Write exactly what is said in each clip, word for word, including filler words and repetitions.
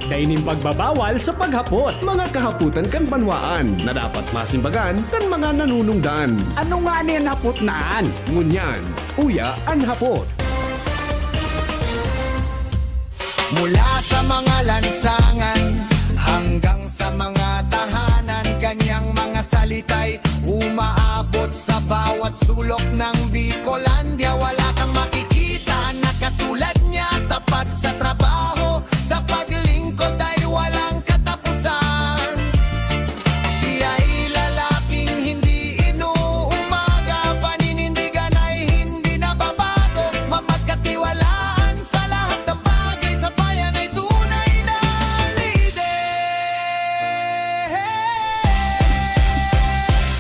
Kaining pagbabawal sa paghapot. Mga kahapotan kan banwaan na dapat masimbagan kan mga nanunungdan. Ano nga ni an hapot na an? Ngunyan, uya an hapot. Mula sa mga lansangan hanggang sa mga tahanan, kanyang mga salita'y umaabot sa bawat sulok ng Bicolandia. Wala kang makikita na katulad niya, tapat sa trabaho, sa paglingkod ay walang katapusan. Siya'y lalaking hindi inuumaga, paninindigan ay hindi nababago, mapagkatiwalaan sa lahat ng bagay, sa bayan ay tunay na lider.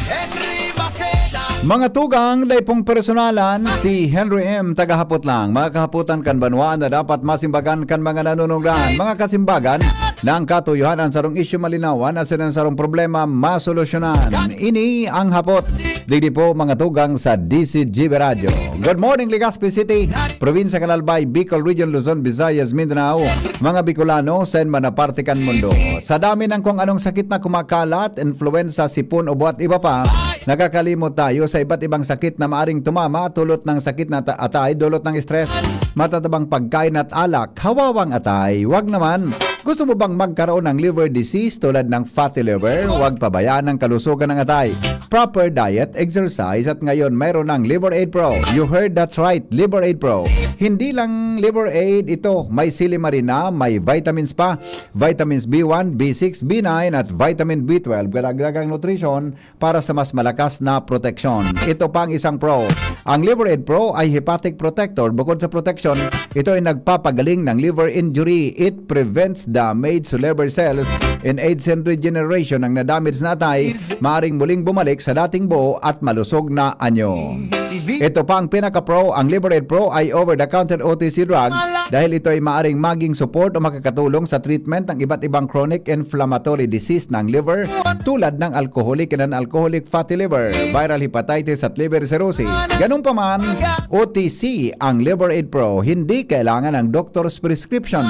Henry Maceda. Mga tugang, dai pong personalan, si Henry M. tagahapot lang. Mga kahapotan kan banwa na dapat masimbagan kan mga nanunungdan. Mga kasimbagan, na ang katuyohan, ang sarong isyu malinawan, asin ang sarong problema masolusyonan. Ini ang hapot. Digdi po, mga tugang, sa D C G B Radyo. Good morning, Legazpi City, Probinsya kan Albay, Bicol Region, Luzon, Visayas, Mindanao, mga Bicolano, saen man na parte kan mundo. Sa dami ng kung anong sakit na kumakalat, influenza, sipon, ubo at iba pa, nakakalimot tayo sa iba't ibang sakit na maaring tumama, tulot ng sakit na ta-, atay, dulot ng stress, matatabang pagkain at alak, hawawang atay. Wag naman. Gusto mo bang magkaroon ng liver disease tulad ng fatty liver? Huwag pabayaan ang kalusugan ng atay. Proper diet, exercise, at ngayon mayroon ng Liver Aid Pro. You heard that right, Liver Aid Pro. Hindi lang Liver Aid ito, may silimarina, may vitamins pa, vitamins B one, B six, B nine, at vitamin B twelve. Karagdagang nutrition para sa mas malakas na proteksyon. Ito pa ang isang pro. Ang Liver Aid Pro ay hepatic protector. Bukod sa protection, ito ay nagpapagaling ng liver injury. It prevents damage to liver cells and aids in regeneration. Ang nadamage na atay, maaring muling bumalik sa dating buo at malusog na anyo. Ito pa ang pinaka-pro, ang Liver Aid Pro ay over-the-counter O T C drug dahil ito ay maaring maging support o makakatulong sa treatment ng iba't ibang chronic inflammatory disease ng liver, tulad ng alcoholic and non-alcoholic fatty liver, viral hepatitis at liver cirrhosis. Ganun pa man, O T C ang Liver Aid Pro, hindi kailangan ng doctor's prescription.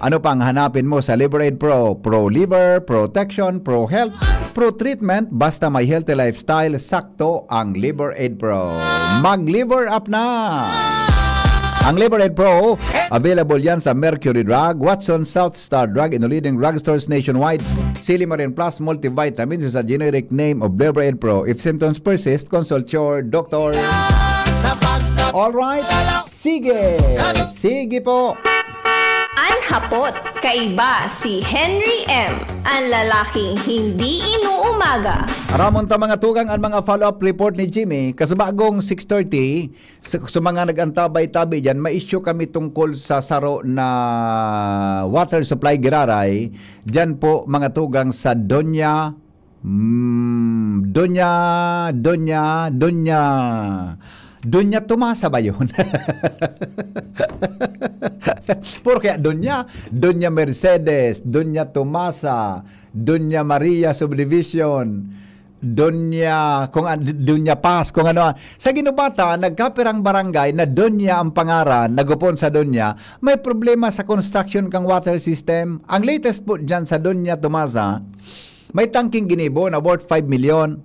Ano pang hanapin mo sa Liver Aid Pro? Pro liver, protection, pro health, pro treatment, basta may healthy lifestyle, sakto ang Liver Aid Pro. Mag-Liver Up na! Ang Liver Aid Pro, available yan sa Mercury Drug, Watson, South Star Drug, and leading drugstores nationwide. Silimarin Plus Multivitamins is a generic name of Liver Aid Pro. If symptoms persist, consult your doctor. Alright, sige. Sige po. An hapot, kaiba si Henry M, an lalaking hindi inuumaga. Aramon ta, mga tugang, an mga follow-up report ni Jimmy. Kasubagong six thirty, sa, sa mga nag-antabay-tabi dyan, may issue kami tungkol sa saro na water supply giraray. Dyan po, mga tugang, sa Doña, mm, Doña, Doña, Doña, Doña Tomasa ba yun? Puro kaya Doña, Doña Mercedes, Doña Tomasa, Doña Maria Subdivision, Doña, kung an-, Doña Paz, kung ano. Sa Guinobata, nagkapirang barangay na Doña ang pangaran, nagupon sa Doña, may problema sa construction kang water system. Ang latest po dyan sa Doña Tomasa, may tangking ginibo na worth five million.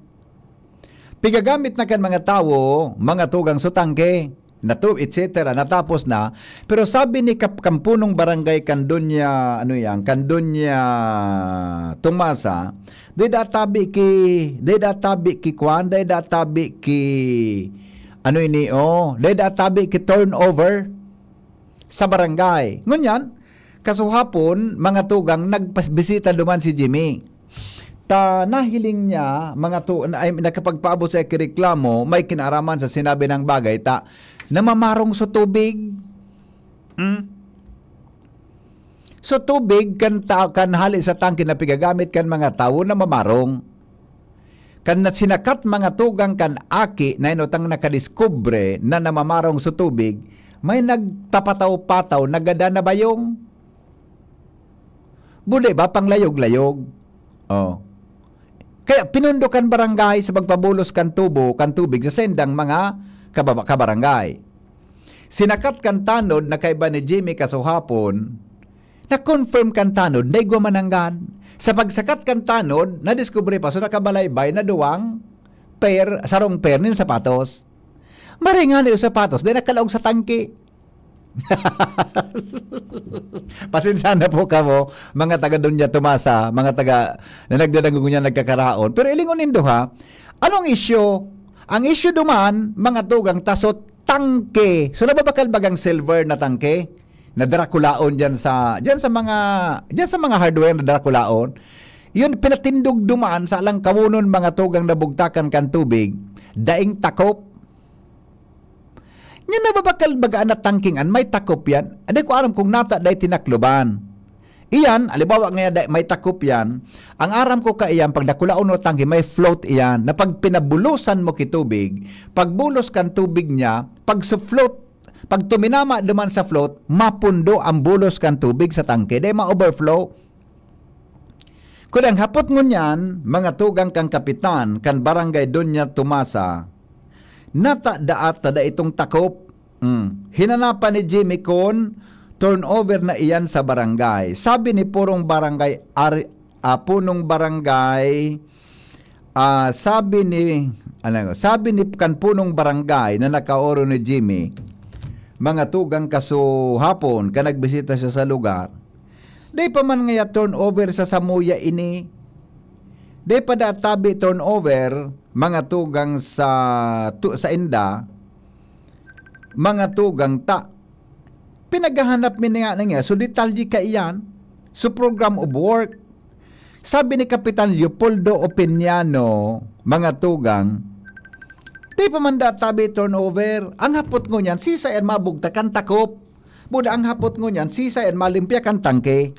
Pigagamit na kan mga tawo, mga tugang, su tangke, natu-, et cetera, natapos na. Pero sabi ni Kap-, Kampunong Barangay kan Doña, ano yan, kan Doña Tomasa, dai da tabi ki, dai da tabi ki kwan, dai da tabi ki, ano ini, oh, dai da tabi ki turnover sa barangay. Ngunyan, kasuhapon, mga tugang, nagbisita duman si Jimmy. Ta nahiling niya, mga tu-, na, ay, nakapagpaabot sa ikireklamo, may kinaaraman sa sinabi nang bagay, ta namamarong sa tubig. Hmm? So, tubig kan ta-, kan hali sa tangke na pigagamit kan mga tawo namamarong. Kan na-, sinakat, mga tugang, kan aki na inutang nakadiskubre na namamarong sa tubig, may nagpapataw-pataw, nagadan na bayong. Bude ba, panglayog-layog? Oh. Kaya pinundo kan barangay sa pagpabulos kan tubo, kan tubig sa sendang mga kababa-, kabarangay. Sinakat kan tanod na kaiba ni Jimmy kasuhapon, Na-confirm kan tanod na igwa mananggad. Sa pagsakat kan tanod, nadiskubre pa so nakabalaybay na duwang pair, sarong pair nin sapatos. Maray ngani o sapatos, dai nakalaog sa tangke. Pasensya na po kamo, mga taga Doña Tomasa, mga taga na nagdadangog niya nagkakaraon. Pero ilingon nindo ha, anong isyu? Ang isyu duman, mga tugang, tasot tangke. So nababakal bagang silver na tangke? Na drakulaon diyan sa, diyan sa mga, diyan sa mga hardware na drakulaon. Yun, pinatindog duman sa alang kawunon mga tugang na bugtakan kan tubig, daing takop. Nya nababakal baga na tangking an may takop yan, aday ko aram kung nata dai tinakloban. Iyan, alibawa nga da, may takop yan, ang aram ko kaiyan, pag dakulaon o tangke, may float iyan, na pag pinabulosan mo ki tubig, pag bulos kan tubig niya, pag sa float, pag tuminama duman sa float, mapundo ang bulos kan tubig sa tangke, dai ma-overflow. Kudang hapot ngunyan, mga tugang kan kapitan kan Barangay Doña Tomasa, nata daat ta da itong takop. Mm. Hinanapan ni Jimmy kun turnover na iyan sa barangay. Sabi ni purong barangay, ari, ah, punong barangay, ah, sabi ni, ano, sabi ni kan punong barangay na nakaoro ni Jimmy, mga tugang kaso hapon ka nagbisita siya sa lugar. Dai pa man ngaya turnover sa samuya ini. Dai pa da tabi turnover, mga tugang sa, tu-, sa inda, mga tugang ta. Pinaghahanap mi nga na nga, so detalye kaiyan, so program of work. Sabi ni Kapitan Leopoldo Opiniano, mga tugang, dai pa man da tabi turnover. Ang hapot ngunyan, sisay an mabugtak kan takop. Buda ang hapot ngunyan, sisay an malimpya kan tangke.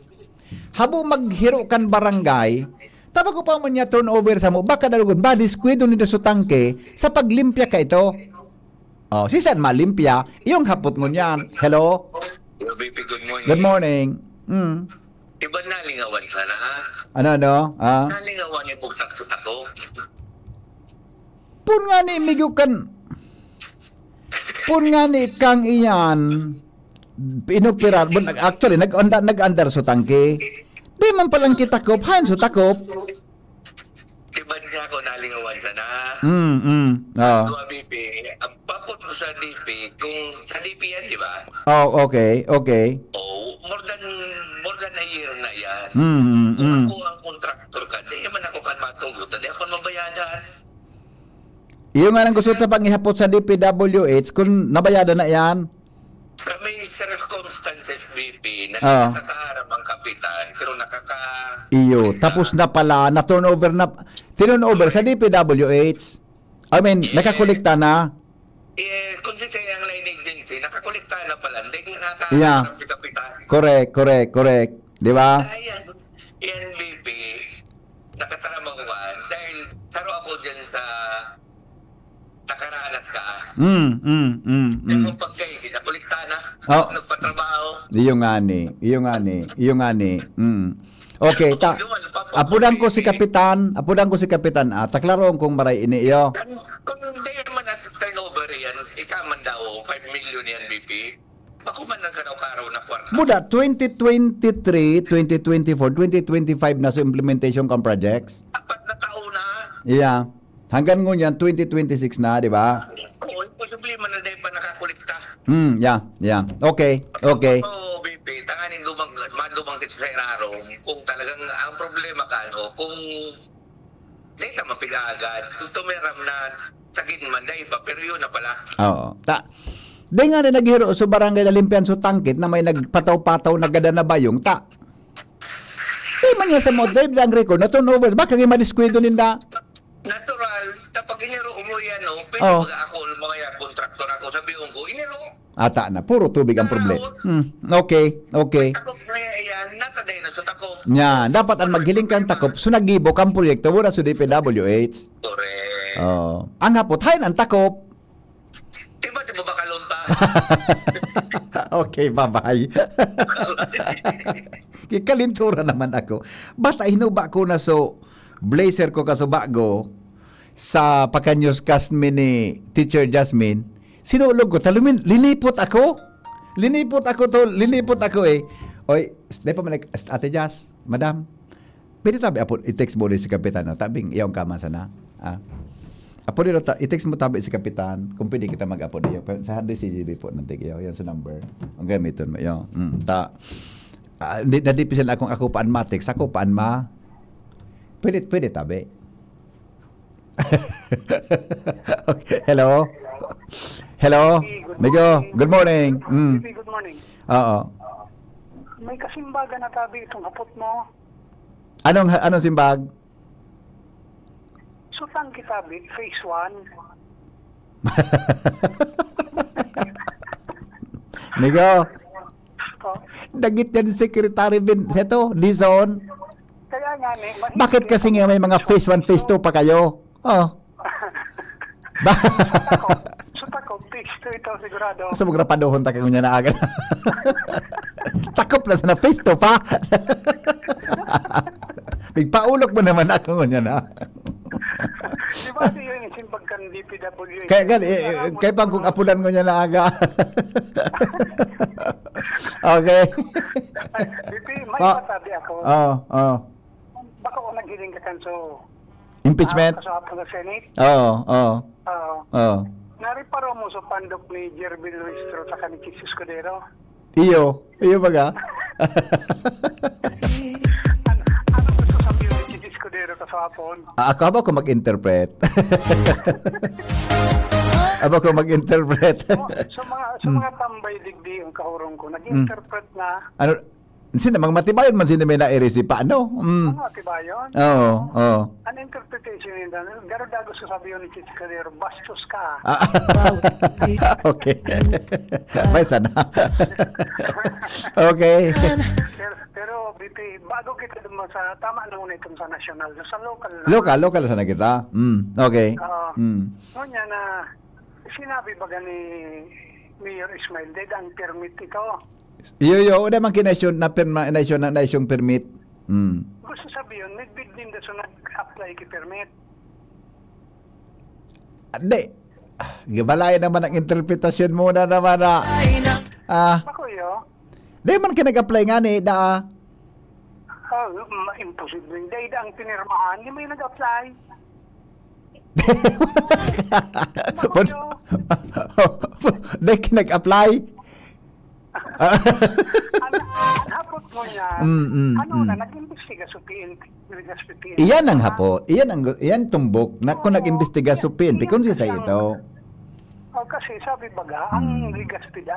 Habo maghiro kan barangay, ta bago pa man niya turnover samo, baka dalugon, madiskwidon nindo sa tangke sa paglimpya ka ito. Oh, sisay an malimpya, iyong hapot ngunyan. Hello? Hello, B P, good morning. Good morning. Mm. Iba nalingawan sana, ha? Ano, ano? Ah? Nalingawan yung bugtak sa takop. Pun nga ni migo kan, pun nga ni kang iyan, inoperar, bun-, actually, nag-anda-, nag-andar so tangke. Di man palang kitakop, han so takop. Di ba niya ako nalingawan sana? Mm, mm. Oo. Dua B P, ang papot ko sa D P, kung sa D P yan, di ba? Oh, okay, okay. Oh, more than, more than a year na yan. Mm, mm, Kung mm. ako ang contractor ka, di naman ako kan matugot, di ako mabayadan. Iyo nga nang gusto ta pang ihapot sa D P W H kung nabayadan na yan. Kami circumstances, B P, na Ah. nakakaharap ang kapitan, pero nakaka- Iyo, tapos na pala, na-turnover na, tinurnover sa D P W H. I mean, Yes. nakakolekta na. Eh, kung si Sayang Line Agency, nakakolekta na pala, hindi Yeah. nakaharap si kapitan. Correct, correct, correct. Di ba? Ayan, yan, B P, nakatarama ko nga, dahil saro ako dyan sa nakaranas ka. Mm, mm, mm, Yung mm. mga pagkain, nakulikta na. Oh. Nagpatrabaho. Iyo nga ni, iyo nga ni, iyo nga ni. Mm. Okay, ta Yung ano pa, apudan ko si pagkain. Kapitan, apudan ko si Kapitan, ah, taklaron kung maray ini iyo. Kung, kung hindi naman natin turnover yan, ikaman daw, five million yan, B P. Ako man nagkaraw-karaw na kwarta. Buda, twenty twenty-three, twenty twenty-four, twenty twenty-five na sa implementation kan projects. Apat na taon na. Yeah. Hanggang ngunyan, twenty twenty-six na, di ba? Oo, imposible man na dahil pa nakakolekta. Hmm, yeah, yeah. Okay, okay. Oo, B P, tanganing dumang, madumang kita sa irarong. Kung talagang ang problema ka, ano, kung di ka mapiga agad, kung tumiram na, sakit man, dahil pa, pero yun na pala. Oo. Ta, di nga na naghiro sa barangay na limpian sa tangkit na may nagpataw-pataw na gada na bayong, ta. Di man niya sa mo, Dave, ang record, na turnover, baka kayo madiskwento ninda. Natural, kapag iniro mo yan, no, pwede Oo. mag-ako, mga yan, kontraktor ako, sabi ko, iniro. Ata na, puro tubig ang problema. Hmm, okay, okay. Ako, kaya yan, nataday na sa takop. Nya, dapat ang maghiling kang takop, so nagibo kang proyekto, wala sa D P W H. Correct. Oh. Ang hapot, hain ang takop. Di ba, di ba, bakalon pa? Okay, bye-bye. Kikalintura naman ako. Bata, hinuba ko na so, blazer ko kaso bago, sa pakanyos cast mi ni Teacher Jasmine, sinulog ko, talumin, linipot ako. Linipot ako to, linipot ako eh. Oy, s-, di pa man nag-, Ate Jazz, Madam, pwede tabi, apo, i-text mo ulit si Kapitan, no? Tabing, iyaw ang kama sana. Ah. Apo, dito, ta-, i-text mo tabi si Kapitan, kung pwede kita mag-apo niyo. Pero sa D C G B po, ng tigiyaw, yan sa number. Ang gamiton mo, yun. Mm, ta-, ah, di, nadipisan akong ako paan ma-text, ako paan ma-, pwede, pwede tabi. Okay. Hello? Hello? Hey, good Migo, morning. Good morning. Mm. Hey, good morning. Oo. May kasimbagan na tabi itong hapot mo. Anong, anong simbag? Sutang kita, Vic, phase one. Migo, Oh. Dagit yan, Secretary Ben, heto, Dizon. Kaya nga, ni, mahilig Bakit kasi ako nga may mga phase one, phase two pa kayo? Oh. Ba- Sa tako, sa tako, phase two ito, sigurado. Gusto mo grapadohon ta ka ngunyan na aga? Takop na sana, phase two pa. Nagpaulok mo naman ako ngunyan, ha? Di ba, ito yung simbag kan D P W? Kaya gan, eh, eh, Alam mo kaya bang naman, kung no? Apulan ngunyan na aga? Okay. Ay, D P, may Pa- masabi ako. Oo, oo. Baka ko naghiling ka kan so, Impeachment? Ah, kaso hapon sa Senate? Oo, oo. Oo. Oo. Nariparo mo sa pandok ni Jervin Luistro sa kan ni Chiz Escudero? Iyo. Iyo baga? An-, ano gusto sabihin ni Chiz Escudero kaso hapon? Ah, ako ba ko mag-interpret? Aba ko mag-interpret. So, sa mga, sa Hmm. mga tambay digdi ang kahurong ko, Hmm. nag-interpret na. Ano, sino mang matibayon man sino may nairisi pa, ano? Mm. Ang matibayon? Oo, oo. An interpretation yun, ano, garo daw gusto sabihin ni Chichi Calero, bastos ka. Ah. Okay. May sana. Okay. Pero, pero, B P, bago kita duman sa, tama na muna itong sa national, sa local na. Local, local sana kita. Mm, okay. Oo. Mm. Ngunyan na, sinabi ba ni Mayor Ismail, dahil ang permit ito? Iyo, iyo. Wala man kinasyon na perma-, na-issue na, na-issue permit. Hmm. Gusto sabihin, may bid ninda so nag-apply ki permit. Ah, di. Ah, gabalayan naman ang interpretasyon mo na naman na. Ah. Bako iyo? Di man ka nag-apply nga ni, da. Ah, ma-, imposible. Dahil ang pinirmahan, di may nag-apply. Bako iyo? Di ka nag-apply? An, an hapot mo niya, Mm, mm, ano mm. na, nag-imbestiga sa P N P, Legazpi P N P Iyan ang na? hapot. Iyan ang gu-, iyan tumbok na kung Oo, nag-imbestiga sa iyan, P N P, iyan kung sisay ang ito. Oh, kasi sabi baga, ang Mm. Legazpi da,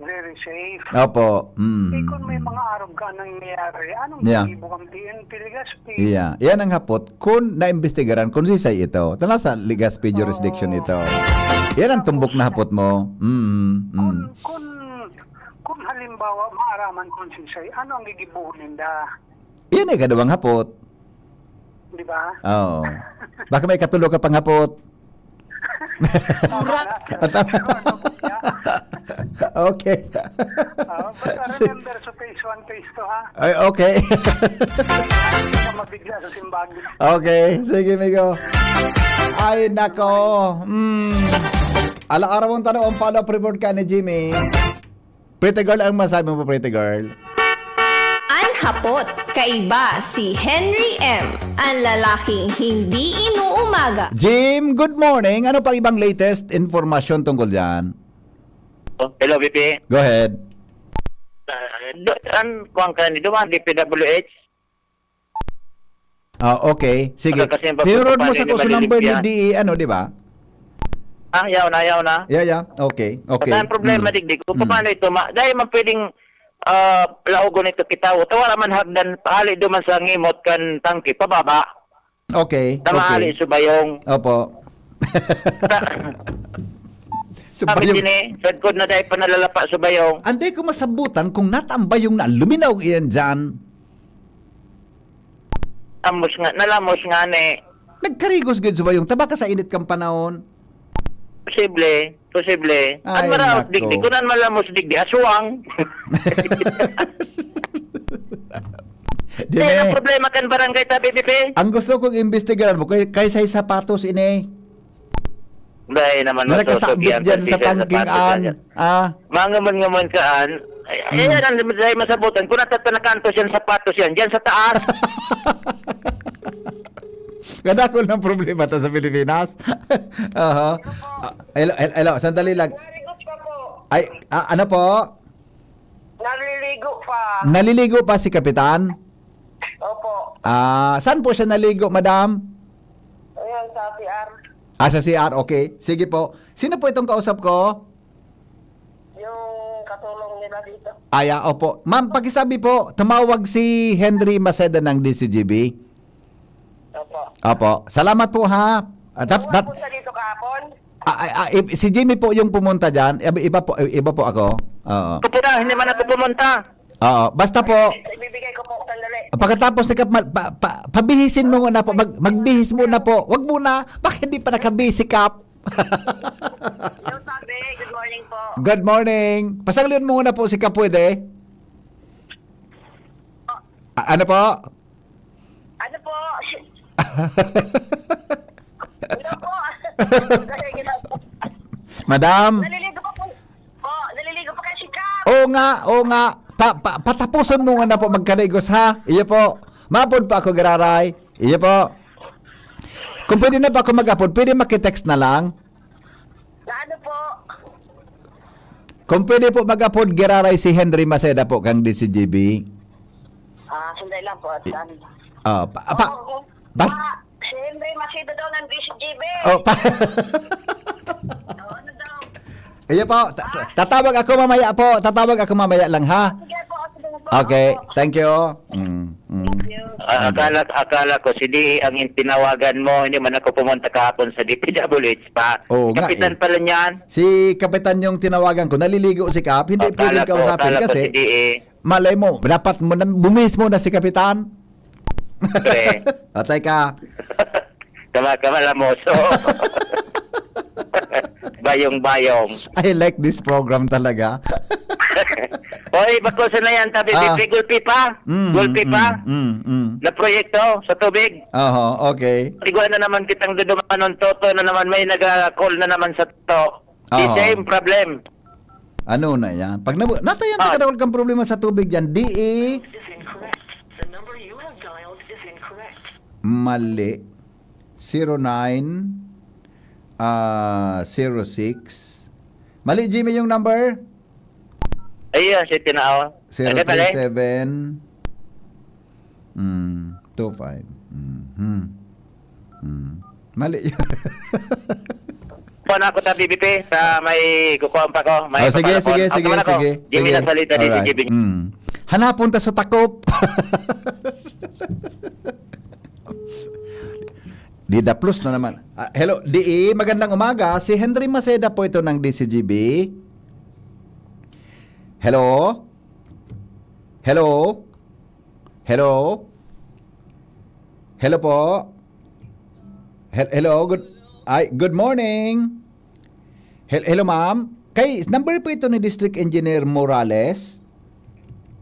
very safe. Opo. Mm, Eh, kung may mm. mga arog ka nangyayari, anong Yeah. gigibo ang P N P Legazpi? Iya, iyan ang hapot kun naimbestigaran kun sisay ito. Ito nasa Legazpi jurisdiction Oo. ito. Iyan ang tumbok na hapot mo. Mm, mm. Kun, kun, kun halimbawa, maaraman kun sisay, ano ang gigibohon ninda? Iyan ay kadawang hapot. Di ba? Oo. Baka may katulo ka pang hapot. Burak! At ang Okay. Oo, basta Si remember sa phase one, phase two, ha? Ay, okay. Hindi ka mabigla sa simbag. Okay. Sige, Migo. Ay, nako. Mm. Ala, araw ang tanong, ang follow-up report ka ni Jimmy. Pretty girl, ang masabi mo, pretty girl? An hapot, kaiba si Henry M, an lalaking hindi inuumaga. Jim, good morning. Ano pang ibang latest informasyon tungkol diyan? Oh, hello, B P. Go ahead. Ah, do-, an, kuwan ka ni, duman, D P W H? Ah, okay. Sige. Ano kasi yung Hinurod mo pagpapano sa ni ko sa number ni Marilyn D E, ano, di ba? Ah, yaw na, yaw na. Yeah, yeah. Okay, okay. Basta ang problema, Mm. digdi ko, Mm. paano ito ma-, dahil man pwedeng, ah, laogon ito kita, o, wala man hagdan, pahali duman sa ngimot kan tangke, pababa. Okay, Sa okay. maali, subayong. Opo. Sa, Subayong. sabi din eh, sagkod na dahil pa nalalapa, subayong. Anday ko masabutan kung natambayong na luminaw iyan dyan. Amos nga, nalamos nga ni. Nagkarigos gid sa bayong tabaka sa init kang panahon. Posible, posible. Ay, An maraot nako. digdi, kun an malamos digdi, aswang. Dine. Eh, ang problema kan barangay ta, B P P? Ang gusto kong imbestigahan mo, kay, kay say sapatos ini. Dahil naman Na masusog nakasabit yan, dyan sa pati sa tangking sapatos an. yan. Ah. Mangaman-ngaman ka, an. Ay, ay, yan ang dahil masabutan. Kung natatanakanta yan, sapatos yan. Diyan sa taas. Kadakol ng problema ta sa Pilipinas. Aha. Ah, hello, hello, hello, sandali lang. Naliligo pa po. Ay, ah, ano po? Naliligo pa. Naliligo pa si Kapitan? Opo. Ah, saan po siya naligo, madam? Ayan, sa C R. Ah, sa C R, okay. Sige po. Sino po itong kausap ko? Yung katulong nila dito. Aya, opo. Ma'am, pakisabi po, tumawag si Henry Maceda ng D C G B. Opo. Opo. Salamat po, ha. Ah, that, that, Pumunta dito kahapon. ah, ah, ah, i- si Jimmy po yung pumunta dyan. Iba, iba po, iba po ako. Oo. Ako po na, hindi man ako pumunta. Oo. Basta po, Ibibigay ko po, sandali. pagkatapos ni Kap, ma- pa, pa, pabihisin mo na po. Mag, magbihis mo na po. Wag mo na. Bakit hindi pa nakabihis si Kap? Hello, Sabi. Good morning po. Good morning. Pasangilon mo na po si Kap, pwede? A- ano po? Ano po? Hello po. Madam? Naliligo pa po. Po, naliligo pa kayo si Kap. Oo nga, oo nga. Pa, pa, patapuson mo nga na po magkarigos, ha? Iyo po. Mapod pa ako, giraray. Iyo po. Kung pwede na ba ako mag-apod, pwede makitext na lang? Na ano po? Kung pwede po mag-apod, giraray si Henry Maceda po kang D C G B. Ah, sandali lang po. At ano? Ah, pa, pa, Oo, ba- ah, si Henry Macedo daw ng D C G B. Oh, pa, Oh, ano daw? iyo po, ta- ta- tatawag ako mamaya po. Tatawag ako mamaya lang, ha? Sige po, sige po. Okay, Opo. Thank you. Mm, mm. Thank you. Ah, akala, akala ko si D A ang tinawagan mo, hindi man ako pumunta kahapon sa D P W H pa. Oo nga, Kapitan eh. Pala niyan. Si Kapitan yung tinawagan ko, naliligo si Kap, hindi Akala pwedeng ko, kausapin akala ko kasi si D A. Malay mo, dapat mo na, bumis mo na si Kapitan. Pre. Patay ka. Kama, kamalamoso. Bayong-bayong. I like this program talaga. Oy, bako sa na yan, tabi, Ah. Pipi, gulpi pa? Mm, Gulpi mm, pa? Mm, mm. Na proyekto sa tubig? Oho, okay. Tigwa na naman kitang dudumanon, Toto na naman, may nag-call na naman sa to. The Oo. Same problem. Ano na yan? Pag nabu- nasa yan, Ah. nakadawal kang problema sa tubig yan. D E, is incorrect. The number you have dialed is incorrect. mali. Zero nine, ah, zero six. Mali, Jimmy, yung number? Ayun, si Tinao. Zero Ano pala three eh? seven. Mm, two five. Mm-hmm. Mm. Mali yun. Kuha na ako sa B B P, sa may kukuhaan pa ko. May Oh, sige, papalakon. sige, Ako sige, naman ako. sige, Jimmy sige. na salita, Alright. D C G B. Mm. Hanapon ta sa takop. Didaplos na naman. Ah, hello, D E, magandang umaga. Si Henry Maceda po ito ng D C G B. Hello? Hello? Hello? Hello po? Hel- hello, good ay, good morning. Hel- hello, ma'am. Kay number po ito ni District Engineer Morales.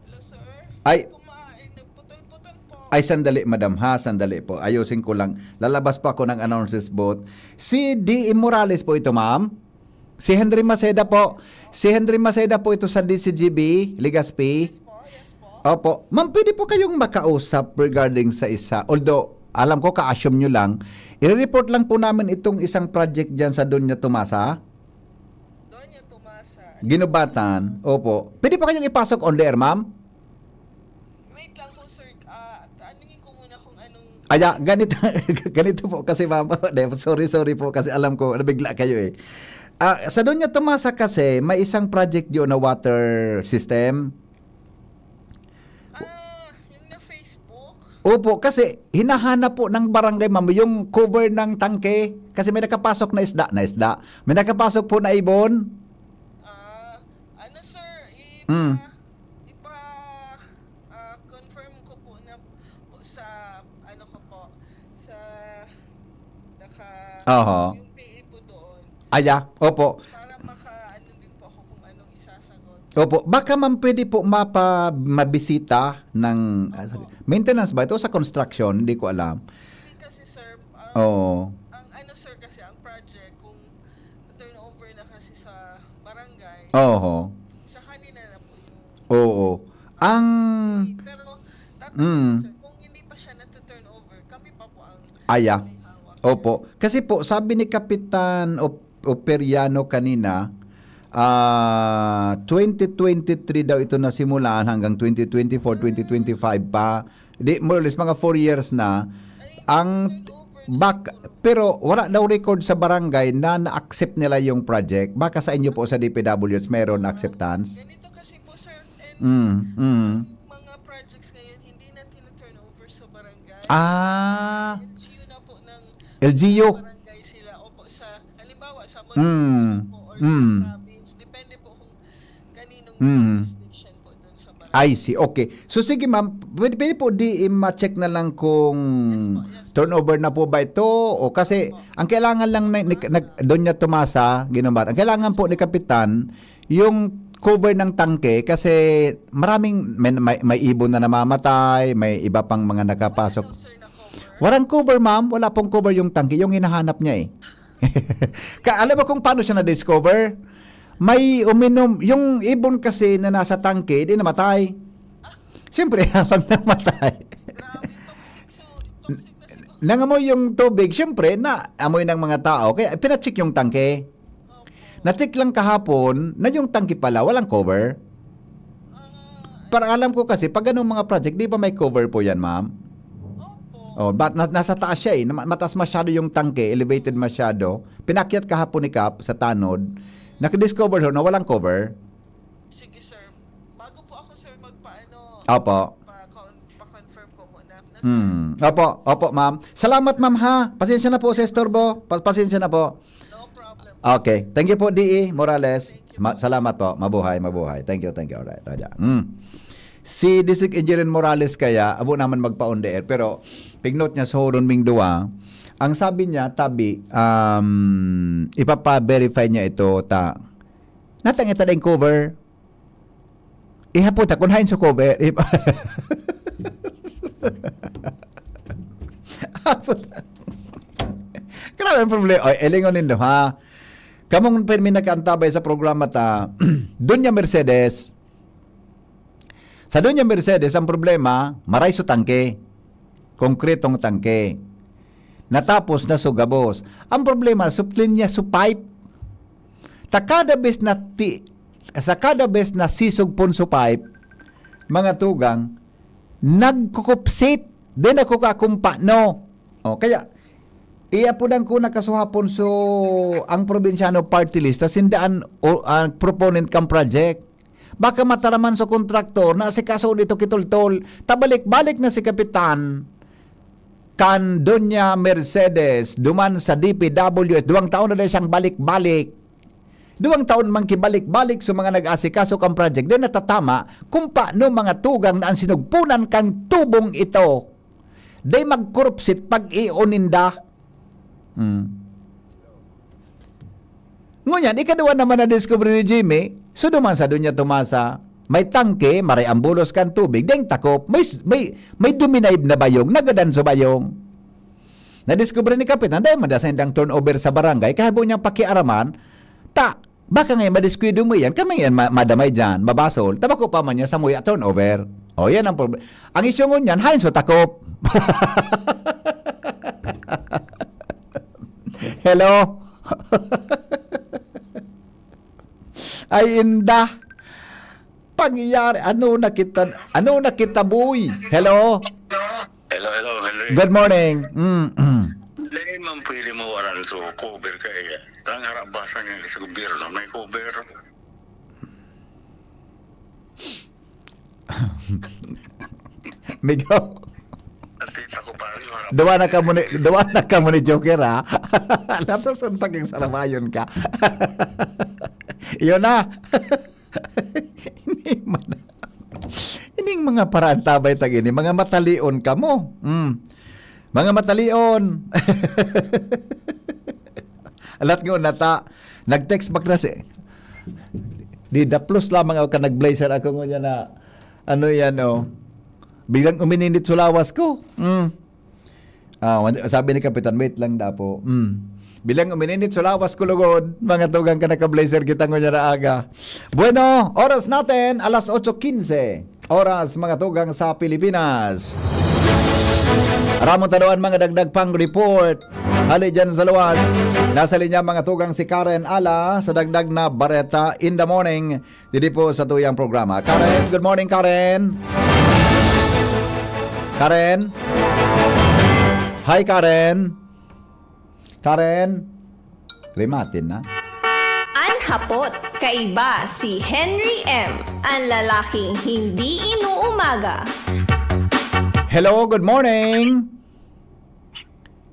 Hello, sir. Ay. Kumain, nagputol-putol po. Ay, sandali, madam, ha? Sandali po. Ayusin ko lang. Lalabas pa ako ng announcer's booth. Si D E Morales po ito, ma'am. Si Henry Maceda po. Si Henry Maceda po ito sa D C G B, Legazpi. Po, yes po. Opo. Ma'am, pwede po kayong makausap regarding sa isa. Although, alam ko, ka-assume nyo lang. I-report lang po namin itong isang project dyan sa Doña Tomasa. Doña Tomasa. Ginubatan. Opo. Pwede po kayong ipasok on the air, ma'am? Wait lang po, sir. Ah, tanungin ko muna kung anong... Aya, ganito, ganito po kasi, ma'am. Hindi, sorry, sorry po kasi alam ko, nabigla kayo eh. Ah, sa Doña Tomasa kasi, may isang project yun na water system. Ah, yung na Facebook? Opo, kasi hinahanap po ng barangay, ma'am, yung cover ng tangke. Kasi may nakapasok na isda, na isda. May nakapasok po na ibon. Ah, ano, sir? I- Mm. Ipa, ah, confirm ko po na po sa, ano ko po, sa naka, Aha. Yung P A po doon. Aya, opo. Para maka, ano din po ako kung anong isasagot. Opo, baka, ma'am, pwede po mapa, mabisita ng ah, maintenance ba ito sa construction? Hindi ko alam. Hindi kasi, sir, ang, Oo. ang ano, sir, kasi ang project, kung turnover na kasi sa barangay, Oho. sa kanila na po yung... Oo. Ang Pero, tatanong Mm. sir, kung hindi pa siya natu-turnover, kami pa po ang Aya. may hawak. Opo. Kasi po, sabi ni Kapitan Op- Operiano kanina, ah, twenty twenty-three daw ito nasimulaan hanggang twenty twenty-four, twenty twenty-five pa. Di, more or less, mga four years na. Ang back, pero wala daw record sa barangay na na-accept nila yung project. Baka sa inyo po sa D P W H meron na acceptance. Ganito kasi po, sir, and Mm, mm. mga projects ngayon, hindi na tina-turnover sa barangay. Ah, L G U na po ng L G U. barangay sila. Opo, sa, halimbawa, sa Mm, munisipyo po or mm. sa province. Depende po kung kaninong Mm. jurisdiction po doon sa barangay. I see. Okay. So sige ma'am, pwede, pwede po di ma-check na lang kung Yes po, yes po. turnover na po ba ito o kasi ang kailangan lang na, ni, na, Doña Tomasa, Ginomat, ang kailangan po ni Kapitan yung cover ng tangke kasi maraming may, may, may ibon na namamatay, may iba pang mga nakapasok. Ano, sir, na cover? Walang cover, ma'am. Wala pong cover yung tangke. Yung hinahanap niya eh. Ka, alam mo kung paano siya na-discover? May uminom, yung ibon kasi na nasa tangke, di namatay. Siyempre, habang namatay, Grabe, toxic, so, toxic na siguro. nangamoy yung tubig, siyempre, na amoy ng mga tao. Kaya pinacheck yung tangke. Na-check lang kahapon na yung tangke pala, walang cover. Ah, Para alam ko kasi, pag ganung mga project, di ba may cover po yan, ma'am? Opo. Oh, but na, nasa taas siya eh. Na, mataas masyado yung tangke, elevated masyado. Pinakyat kahapon ni Kap sa tanod. Nakadiscover ho na walang cover. Sige, sir. Bago po ako, sir, magpaano, Opo. pa-con- pa-confirm ko muna. Na, Hmm. Opo, opo, ma'am. Salamat, ma'am, ha. Pasensya na po sa istorbo. Pa- pasensya na po. No problem. Okay. Thank you po, D E Morales. Ma- salamat po. Mabuhay, mabuhay. Thank you, thank you. Alright. Aja. Hmm. Si District Engineer Morales kaya, abo naman magpa-on the air, pero pignot niya sa horon ming duwa. Ang sabi niya, tabi, um, ipapa-verify niya ito, ta, natang ita ding cover. Ihapon ta, kung hain sa cover. Ip- Hapon ta. Grabe ang problema. Oy, elingon nindo, ha? Kamong pirmi nakaantabay sa programa ta, Doña Mercedes. Sa Doña Mercedes, ang problema, maray su tangke. Konkretong tangke. Natapos na su gabos. Ang problema, su linya su pipe. Ta kada bes na ti, sa kada bes na sisog pon su pipe, mga tugang, nagkukupsit. Di na kukakumpa, no? O, kaya, iapudan ko na kasuhapon so ang Probinsyano Party List, ta sinda an, o, ang proponent kan project. Baka mataraman sa kontraktor na asikaso nito kitultol. Tabalik-balik na si Kapitan kan Doña Mercedes duman sa D P W H. Duwang taon na dai siyang balik-balik. Duwang taon man kibalik-balik sa mga nag-asikaso kan project. Di natatama kung paano mga tugang na ang sinugpunan kan tubong ito. Di magkurupsit pag-ion ninda. Hmm. Ngunyan, ikaduwa naman na discovery ni Jimmy, so duman sa Doña Tomasa, may tangke, maray ang bulos kan tubig, deng takop, may, may, may duminaib na bayong, nagadan sa bayong. Nadiskubre ni Kapitan, dahil man da sa indang turnover sa barangay, kahabo niyang pakiaraman, ta, baka ngayon madiskuido mo yan, kami yan ma- madamay dyan, mabasol, tabako pa man niya sa muya turnover. O, yan ang problema. Ang isyu ngunyan, hain sa takop. Hello? Ay, inda. Pangyayari, ano na kita, ano na kita, boy? Hello? Hello, hello, hello. Good morning. Mm, mm. Dahil man pwede mo waran so cover kaya. Ang harabasan niya sa gobyerno, may cover. Migaw. Nakita ko pa rin harap. Duwa na kamo ni, duwa na kamo ni Joker, ha? Lato suntag yung sarabayon ka. Yun na. Hindi man. Ining mga paraantabay tag ini, mga matalion kamo. Mm. Mga matalion. Alat nga unata, nag-text back na si, di daplos lamang ako ka nag-blazer ako ngunyan na, ano yan, oh. Biglang umininit sa lawas ko. Mm. Ah, wan- sabi ni Kapitan, "Wait lang dapo." Mm. Bilang umininit sa lawas ko lugod, mga tugang ka naka-blazer kita ngunyan na aga. Bueno, oras natin, alas otso quince. Oras, mga tugang sa Pilipinas. Ramon taluan mga dagdag pang report. Hali dyan sa luwas. Nasa linya mga tugang si Karen Ala sa dagdag na Bareta in the Morning. Didi po sa tuyang programa. Karen, good morning, Karen. Karen? Hi, Karen. Karen? Limatin na. An hapot, kaiba si Henry M, an lalaking hindi inuumaga. Hello, good morning.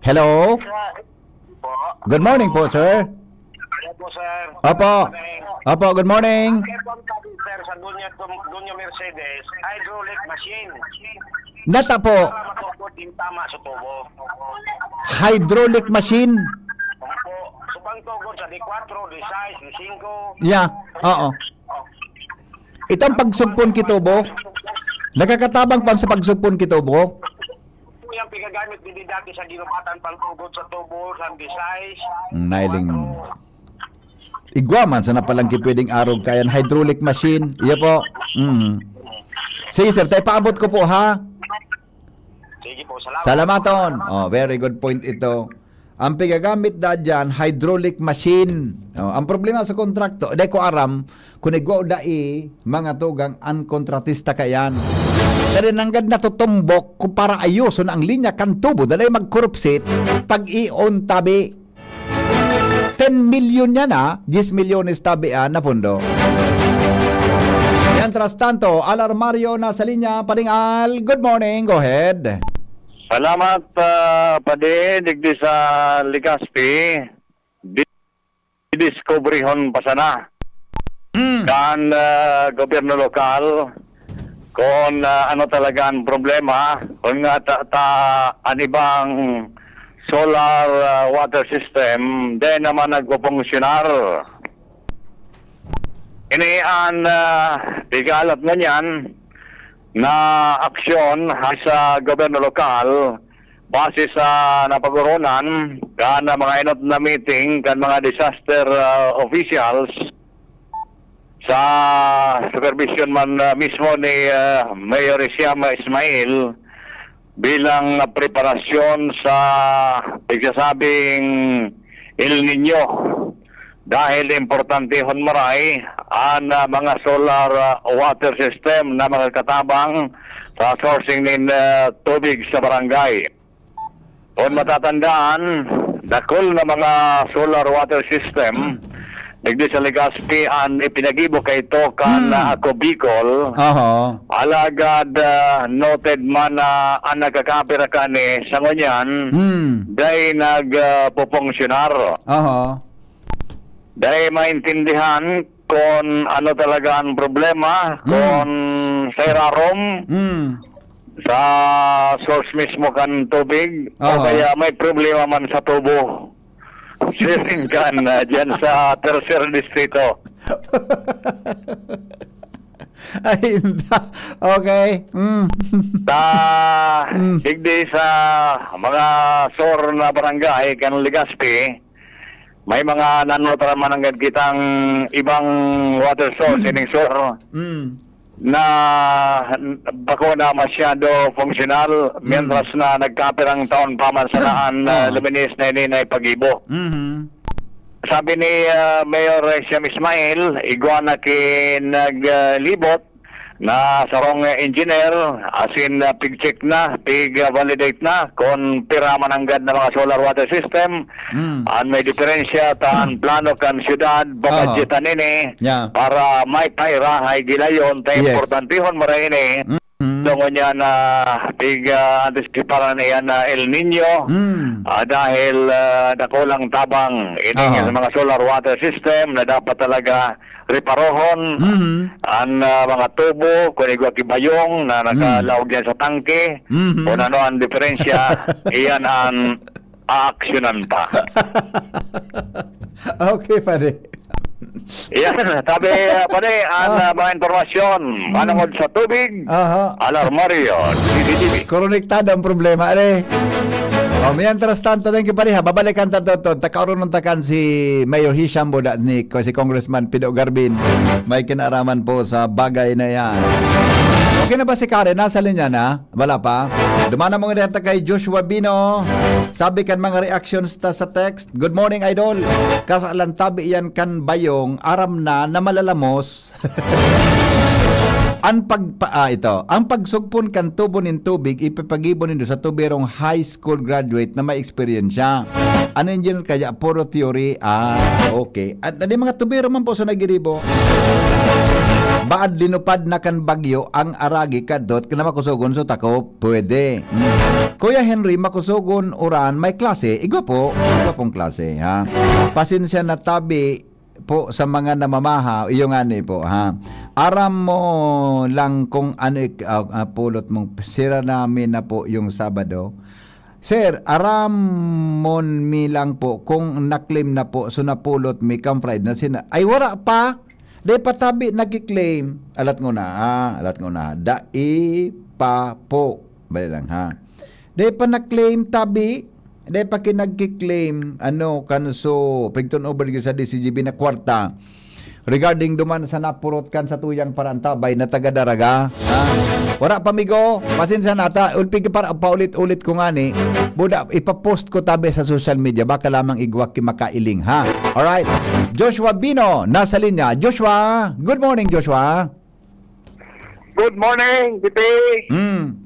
Hello. Sir, po. Good morning po, sir. Hello po, sir. Opo. Good morning. Opo, good morning. Ang aircon pa din, sir, sa Dunya, Dunya Mercedes, hydraulic machine. Nata po. Para matugod yung tama sa tubo. Hydraulic machine. Opo. So, pang tugod sa D four, D six, D five. Yeah. Oo. Itang pagsugpon ki tubo. Nakakatabang pa sa pagsugpon ki tubo. Ito yung pigagamit din dati sa ginubatan pang tugod sa tubo, sa D six. Nailing. Igwa man sana palang ki pwedeng arog kayan hydraulic machine. Iyo po. Mm. Sige, sir, tayo paabot ko po, ha? Sige po, salamat. Salamaton. Oh, very good point ito. Ang pigagamit da dyan, hydraulic machine. Oh, ang problema sa kontrakto, di ko aram kung igwa o dai, mga tugang, ang kontratista kayan. Dali nanggad natutumbok kung para ayoson ang linya kan tubo, dali magkurupsit, pag-ion tabi. Ten milyon yan, ah. Diyes milyones tabi, ah, na pondo. Mientras tanto, Alarmario na sa linya, Pading Al, good morning, go ahead. Salamat, ah, Padi, digdi sa Legazpi. Di-, didiskubrihon pa sana Mm. kan, ah, gobyerno lokal kung, ah, ano talaga ang problema. Kung nga ta, ta, an ibang solar, ah, water system, di naman nagpupunksyunar. Ini an, ah, pigalat ngunyan na aksyon sa gobyerno lokal base sa napag-oronan kan mga inot na meeting kan mga disaster, ah, officials sa supervision man, ah, mismo ni, ah, Mayor Isiam Ismail bilang preparasyon sa pigsasabing El Niño. Dahil importantehon maray an, ah, mga solar, ah, water system na makakatabang sa sourcing nin, ah, tubig sa barangay. Kung matatandaan, dakul na mga solar water system digdi sa Legazpi an ipinagibo kaito kan, Hmm. ah, Ako Bicol. Oho. Alagad, ah, noted man na an nagkakapira kani sa ngunyan, Hmm. dai nag, ah, pupunksyunar. Oho. Dai maintindihan kung ano talaga ang problema, Hmm. kung sa irarom, Hmm. sa source mismo kan tubig, o Aha. kaya may problema man sa tubo. Siring kan, ah, dyan sa Tercer Distrito. Ay, hindi. Okay. Mm. Sa Mm. digdi sa mga sur na barangay kan Legazpi, may mga nanotraman nanggad kitang ibang water source ining sur Mm. na bako na masyado funksyonal, Mm. mientras na nagkapirang taon pa man sana an, ah, Oo. luminis na ini na ipagibo. Mhm. Sabi ni, ah, Mayor Siam Ismail, igwa na ki naglibot na sarong engineer, asin, ah, pig-check na, pig-validate na kung pira man nanggad na mga solar water system, Mm. an may diferensya ta an plano kan syudad, Oo. babadyetan ini Yeah. para may pairahay gilayon, ta Yes. importantehon maray ini. Mm. So, ngunyan na pig, ah, antisiparan na iyan na El Niño, Mm. ah, dahil, ah, dakulang tabang ini Aha. sa mga solar water system na dapat talaga reparohon Mhm. an, ah, mga tubo, kung igwa ki bayong na Mm. nakalaog diyan sa tangke, Mhm. kung ano ang diferensya, iyan ang aaksyonan pa. Okay, pare. Iyan, sabi, ah, pare, ang, Ah. ah, mga impormasyon, Hmm. manungod sa tubig, Aha. Alarmario, D D T V. Konektado ang problema, are. Oh, mientras tanto, thank you, pareha. Babalikan ta to, to. Takaoronon ta kan si Mayor Hisham Buda ni ko, si Congressman Pido Garbin. May kinaraman po sa bagay na yan. Okay na ba si Karen? Nasa linya na? Wala pa? Dumana mo nga kay Joshua Bino. Sabi kan mga reactions ta sa text, "Good morning, Idol. Kasalan tabi yan kan bayong, aram na na malalamos." An pagpa-, ah, ito, ang pagsugpon kan tubo nin tubig, ipapagibo nindo sa tuberong high school graduate na may eksperyensya. An engineer kaya, puro theory. Ah, okay. At na di mga tubero man po sa nagiribo. Baad linupad na kan bagyo ang aragi kadot na makusogon sa takop. Pwede. Hmm. Kuya Henry, makusogon uran, may klase. Igwa po. Igwa pong klase, ha? Pasensya na tabi po sa mga namamaha, iyo nga ni po, ha? Aram mo lang kung ano ik-, ah, ah, pulot mong sira namin na po yung Sabado. Sir, aramon mi lang po kung na-claim na po, so napulot mi kan Friday na sina-, ay, wala pa. Dai pa tabi nagki-claim. Alat ngona, ah, alat ngona. Dai pa po. Bali lang, ha. Dai pa na-claim tabi. Dai pa kinagki-claim, ano, kan so, pigton over sa D C G B na kwarta. Regarding duman sa napurot kan sa tuyang parantabay na taga Daraga, ha? Wala pa, migo. Pasensya na ta. Ulpig para paulit-ulit ko ngani. Buda, ipapost ko tabi sa social media. Baka lamang igwa ki makailing, ha? Alright. Joshua Bino, nasa linya. Joshua, good morning, Joshua. Good morning, D P. Mm.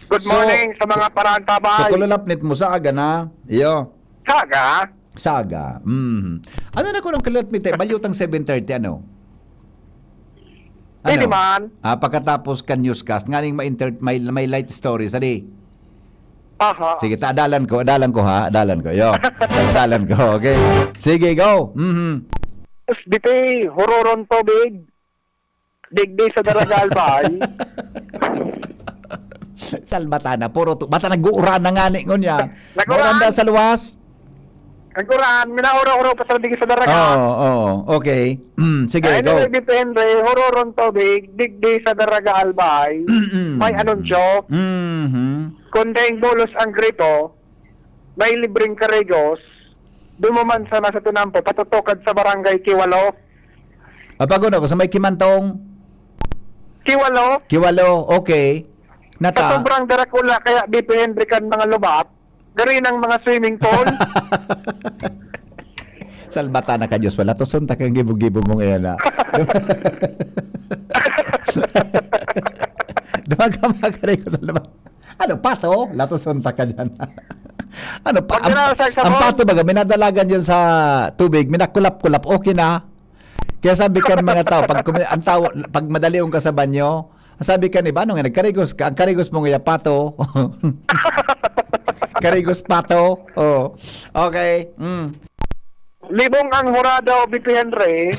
Good So, morning sa mga so, parantabay. Kulalapnit mo sa aga na. Iyo. Saga? Saga. Mm. Ano na ko ng kulalapnit, eh? Balyotang seven thirty, ano? Pwede Ano? man. Ah, pagkatapos kan newscast, nganing ma-inter-, may, may light story, sali. Aha. Sige, ta, adalan ko, adalan ko, ha? Adalan ko, yo. Adalan ko, okay? Sige, go. Mhm. Tapos dito, eh, hororon tubig. Digdi sa Daraga Albay. Salbata na, puro tu-, bata nag-uuran na ngani ngunyan. Nag-uuran. Mauran daw sa luwas? Nag-uran, minauro-uro pa sa digdi sa Daraga. Oo, oo. Okay. Mm, sige, Ay, go. Anyway, depende. Hororon tubig, digdi sa Daraga Albay. Mm-mm. May anunsyo. Mhm. Kung daing bulos ang gripo, may libreng karigos, dumuman sana sa tinampo, patutukad sa barangay Kiwalo. Ah, pag-una ko, sa may Kimantong? Kiwalo. Kiwalo, okay. Nata- Sa sobrang darakula, kaya depende kan mga lubat, gari ng mga swimming pool. Salbata na ka, Diyos pala. Tuson ta kang gibo-gibo mo ngayon, ha? Dumaga-maga rin ko sa labas. Ano, pato? Latoson ta ka dyan. Ano, pa, Pag ang, nasa sabon. ang pato baga, minadalagan dyan sa tubig, minakulap-kulap, okay na. Kaya sabi kan mga tao, pag kumi-, ang tao, pag madalion ka sa banyo, sabi kan iba, "Ano nga, nagkarigos ka? Ang karigos mo nga, pato." Karigos pato. Oh. Okay. Mm. Libong ang hurado, B P Henry.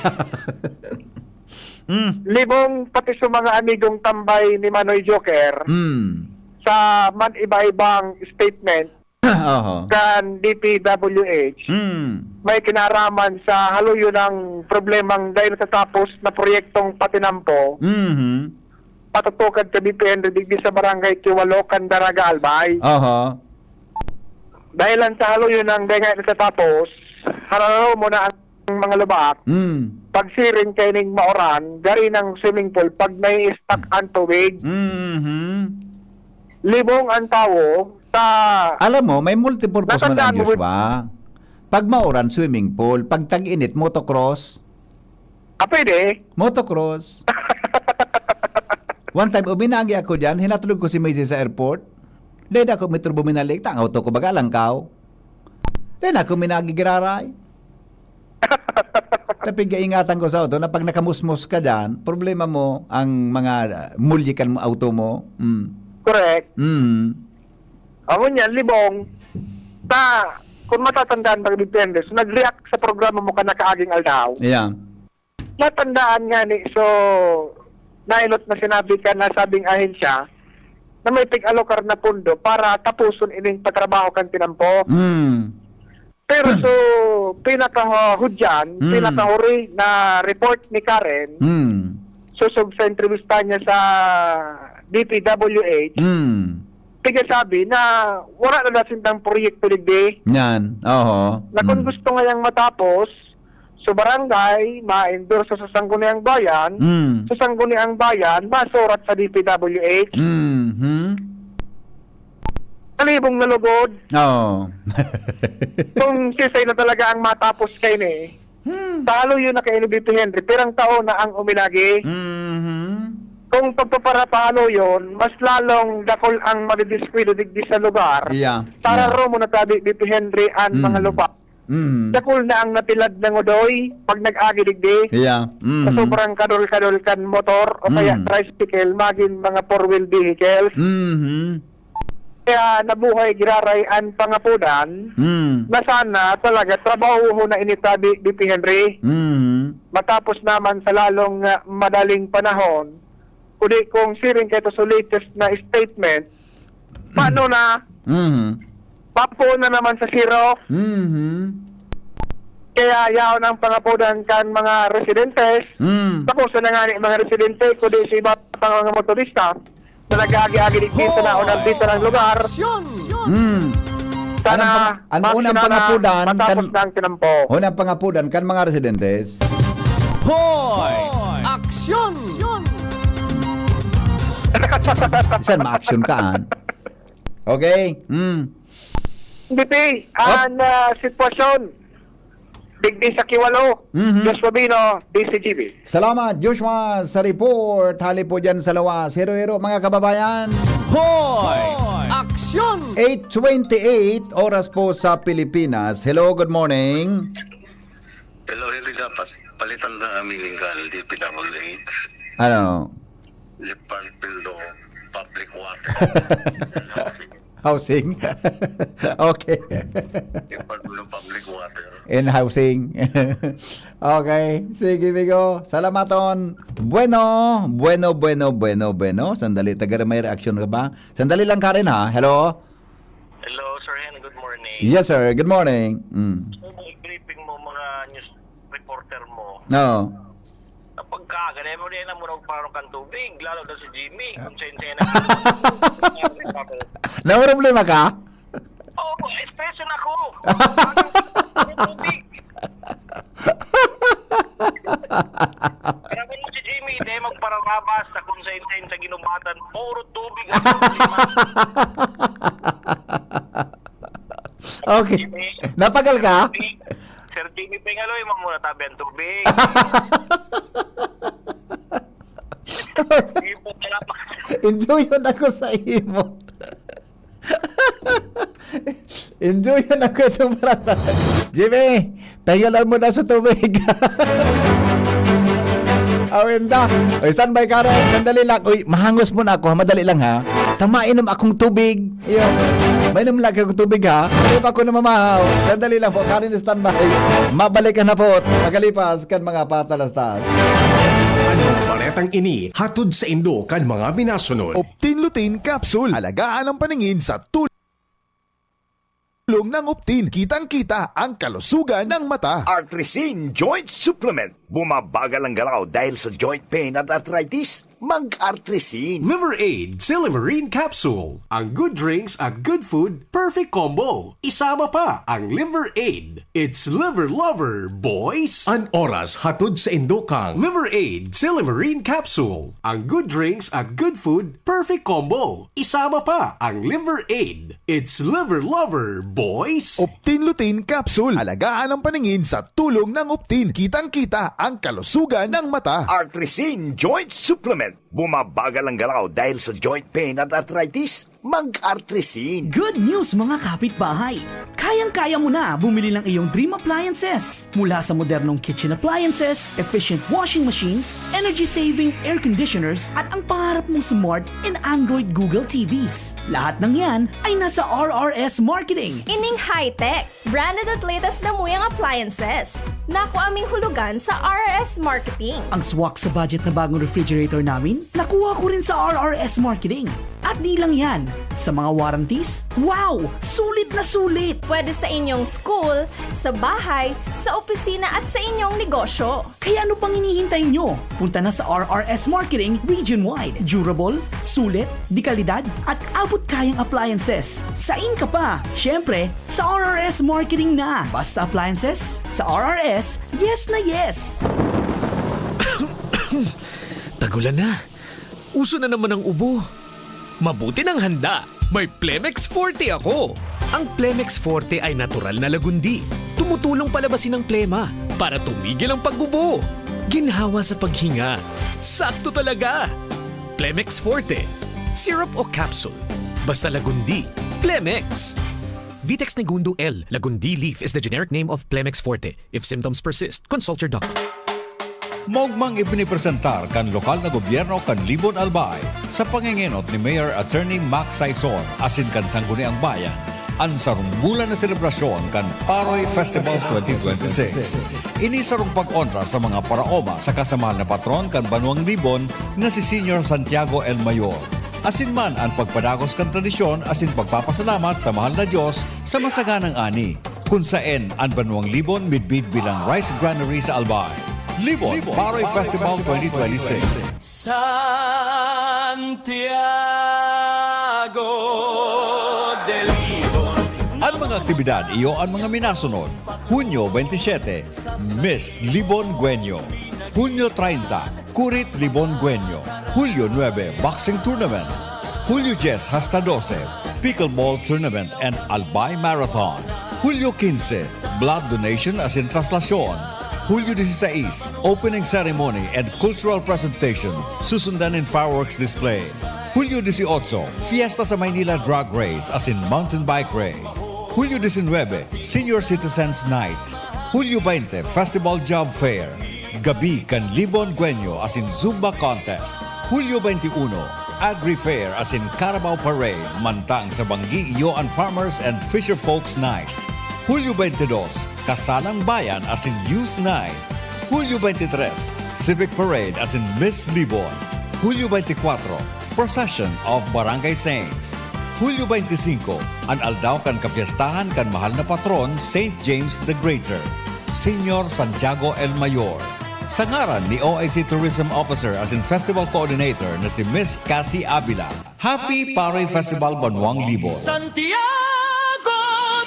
Mm. Libong pati sa mga amigong tambay ni Manoy Joker Mm. sa man iba-ibang statement Oho. kan D P W H. Mm. May kinaraman sa haluyo ng problemang dahil sa tapos na proyektong patinampo, Mhm. patutukad sa B P N digdi sa Barangay Kiwalo, Candaraga, Albay. Oho. Dahilan sa haluyo ng dengay na sa tapos, hararo mo na ang mga lubak. Mm. Pagsiring kaining mauran, gari ng swimming pool pag nai-stuck ang tubig. Mhm. Libong ang tawo sa Alam mo, may multipurpose man Natandaan ang mo, Joshua. Pag mauran, swimming pool. Pag tag-init, motocross. Ah, pwede. Motocross. One time, uminagi ako dyan, hinatulog ko si Maisy sa airport. Dahil ako metro buminalik, tang auto ko baga langkaw. Dahil ako minagi giraray. Tapi kaingatan ko sa auto na pag nakamusmos ka dyan, problema mo ang mga, ah, mulyi kan auto mo. Mm. Correct. Mm. Ako niyan, libong, ta, kung matatandaan pag depende, so nag-react sa programa mo ka nakaaging aldaw. Yeah. Natandaan nga ni, so, nainot na sinabi ka na sabing ahensya na may tig-alokar na pondo para tapuson ining patrabaho kan tinampo. Mm. Pero so, pinakahudyan, Mm. pinakahuri na report ni Karen, Mm. susog sa entrevista niya sa D P W H, Mm. Pigasabi na wala na daw sindang proyekto digdi. Yan, oho. Na kung Mm. gusto ngayang matapos, sa barangay, ma-endorse sa sangguniang bayan, Mm. sa sangguniang bayan, masurat sa D P W H. Mhm. Kalibong na lugod. Oo. Kung sisay na talaga ang matapos kaini, Hmm. talo yun na kay N B P Henry, pirang taon na ang uminagi. Mhm. Kung pagpaparapalo yun, mas lalong dakul ang madidiskwida digdi sa lugar. Yeah, Para yeah. romo na tabi, B P Henry, ang mga Mm. lupa. Mm. Dakul na ang natilad na ngudoy pag nag-agi digdi. Yeah. Sa Mhm. sobrang kadol-kadol kan motor o kaya Mm. tricycle, magin mga four-wheel vehicles. Mhm. Kaya nabuhay giraray an pangapodan Mm. na sana talaga trabahohon na ini tabi, B P Henry. Mhm. Matapos naman sa lalong, ah, madaling panahon, kundi kung siring kaito sa latest na statement, paano na? Mhm. Papo na naman sa zero. Mhm. Kaya yaon ang pangapodan kan mga residentes. Mm. Tapos na nga ni mga residente, kundi sa iba pang mga motorista na nag-aagi-agi digdi sa naunang bita ng lugar. Mm. Sana Anong pang-, ang unang maksyonan na pangapodan matapos kan na ang tinampo. Unang pangapodan kan mga residentes. Hoy! Aksyon! Saan ma-action ka, an? Okay? Mm. N B P, Ah. an, ah, sitwasyon digdi sa Kiwalo, Mhm. Joshua Bino, D C G B. Salamat, Joshua, sa report. Hali po dyan sa lawas. Hero-hero, mga kababayan. Hoy! Aksyon! Eight twenty-eight, oras po sa Pilipinas. Hello, good morning. Hello, Henry, dapat palitan na ang meaning kan D P W H. Ano? Department of Public Water. Housing. Okay. Department of Public Water. In housing. Okay. Sige, Migo. Salamaton. Bueno, bueno, bueno, bueno, bueno. Sandali, taga may reaksyon ka ba? Sandali lang, Karen, ha? Hello? Hello, Sir Hen. Good morning. Yes, sir. Good morning. Mm. Gusto mo i-briefing mo mga news reporter mo. Oo. Kapag ka, ganyan mo rin ang muna magparang kan tubig, lalo na si Jimmy, Ah. kung sensei na. Naproblema ka? Oo, espresso na ako. Ang tubig. Grabe mo si Jimmy, hindi magpararabas sa kung sensei sa ginubatan, puro tubig ang problema. Okay. Jimmy. Napagal ka? Jimmy, Sir Jimmy Pengaloy, mamuna tabi ang tubig. Hindi po pala pa. Enjoy yun ako sa imo. Enjoy yun ako itong barata. Jimmy, pahingalan mo na sa tubig. Awin da. O, standby ka rin. Sandali lang. Uy, mahangos muna ako, ha? Madali lang, ha? Tama, inom akong tubig. Iyo. Mainom lagi ako tubig, ha? Hindi pa ako namamahaw. Sandali lang po. Karin, standby. Mabalik ka na po. Magalipas kan mga patalastas. Ang mga baretang ini, hatod sa indo kan mga minasunod. Optin Lutein Capsule. Alagaan ang paningin sa tulong ng Optin. Kitang-kita ang kalusugan ng mata. Artrisin Joint Supplement. Bumabagal ang galaw dahil sa joint pain at arthritis. Mag-Artrisin. Liver Aid Silimarin Capsule. Ang good drinks at good food, perfect combo. Isama pa ang Liver Aid. It's Liver Lover, boys! An oras hatod sa indo kang Liver Aid Silimarin Capsule. Ang good drinks at good food, perfect combo. Isama pa ang Liver Aid. It's Liver Lover, boys! Optin Lutein Capsule. Alagaan ang paningin sa tulong ng Optin. Kitang-kita ang kalusugan ng mata. Artrisin Joint Supplement. Bumabagal ang galaw dahil sa joint pain at arthritis? Mag-Artrisin. Good news, mga kapitbahay! Kayang-kaya mo na bumili ng iyong dream appliances. Mula sa modernong kitchen appliances, efficient washing machines, energy-saving air conditioners, at ang pangarap mong smart and Android Google T Vs. Lahat ng yan ay nasa R R S Marketing. Ining high-tech, branded at latest na muyang appliances. Naku aming hulugan sa R R S Marketing. Ang swak sa budget na bagong refrigerator namin, nakuha ko rin sa R R S Marketing. At di lang yan, sa mga warranties, wow! Sulit na sulit! Pwede sa inyong school, sa bahay, sa opisina at sa inyong negosyo. Kaya ano pang hinihintay nyo? Punta na sa R R S Marketing Region Wide. Durable, sulit, de kalidad, at abot kayang appliances. Sain ka pa? Siyempre, sa R R S Marketing na. Basta appliances, sa R R S, yes na yes! Tagulan na. Uso na naman ang ubo. Mabuti nang handa. May Plemex Forte ako. Ang Plemex Forte ay natural na lagundi. Tumutulong palabasin ang plema para tumigil ang pag-ubo. Ginhawa sa paghinga. Sakto talaga. Plemex Forte. Syrup o capsule. Basta lagundi. Plemex. Vitex Negundo L. Lagundi leaf is the generic name of Plemex Forte. If symptoms persist, consult your doctor. Maugmang ipinipresentar kan lokal na gobyerno kan Libon Albay, sa pangengenot ni Mayor Attorney Mac Saison asin kan Sangguniang Bayan, an sarong bulan na selebrasyon kan Paroy Festival twenty twenty-six. Ini sarong pag-onra sa mga paraoma saka sa mahal na patron kan banwang Libon na si Señor Santiago el Mayor. Asin man an pagpadagos kan tradisyon asin pagpapasalamat sa mahal na Dios sa masaganang ani, kun saen an banwang Libon midbid bilang rice granary sa Albay. Libon, Libon Paroy Paroy Festival Festival twenty twenty-six. Santiago de Libon. An mga aktibidad iyo an mga minasunod. Hunyo twenty-seven, Miss Libon Guenyo. Hunyo treinta, Kurit Libon Guenyo. Hulyo nuebe, Boxing Tournament. Hulyo dyes hasta dose, Pickleball Tournament and Albay Marathon. Hulyo quince, Blood Donation asin Traslasyon. Hulyo dieciséis, Opening Ceremony and Cultural Presentation, susundan nin fireworks display. Hulyo dieciocho, Fiesta sa Maynila Drag Race asin Mountain Bike Race. Hulyo diecinuebe, Senior Citizens Night. Hulyo veinte, Festival Job Fair. Gabi kan Libon Guenyo asin Zumba Contest. Hulyo veintiuno, Agri Fair asin Carabao Parade, mantang sa Banggi iyo an Farmers and Fisher Folks Night. Hulyo veintidos, Kasalang Bayan asin Youth Night. Hulyo veintitres, Civic Parade asin Miss Libon. Hulyo veintikwatro, Procession of Barangay Saints. Hulyo veinticinco, an aldaw kan kapiestahan kan mahal na patron, Saint James the Greater, Señor Santiago el Mayor. Sa ngaran ni O I C Tourism Officer asin Festival Coordinator na si Miss Cassie Avila, Happy Paroy Festival Banwang Libon! Santiago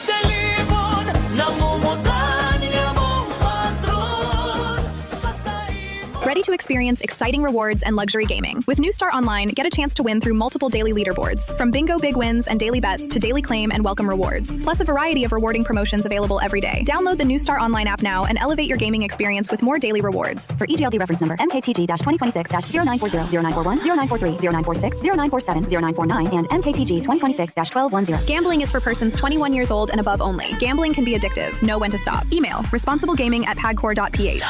de Libon, nangungutan niya mong patron. Sa saimo. Ready to experience exciting rewards and luxury gaming? With New Star Online, get a chance to win through multiple daily leaderboards, from bingo big wins and daily bets to daily claim and welcome rewards, plus a variety of rewarding promotions available every day. Download the New Star Online app now and elevate your gaming experience with more daily rewards. For E G L D reference number, M K T G dash twenty twenty-six dash zero nine four zero, zero nine four one, zero nine four three, zero nine four six, zero nine four seven, zero nine four nine, and M K T G twenty twenty-six dash twelve one zero. Gambling is for persons twenty-one years old and above only. Gambling can be addictive. Know when to stop. Email responsiblegaming at pagcor dot p h.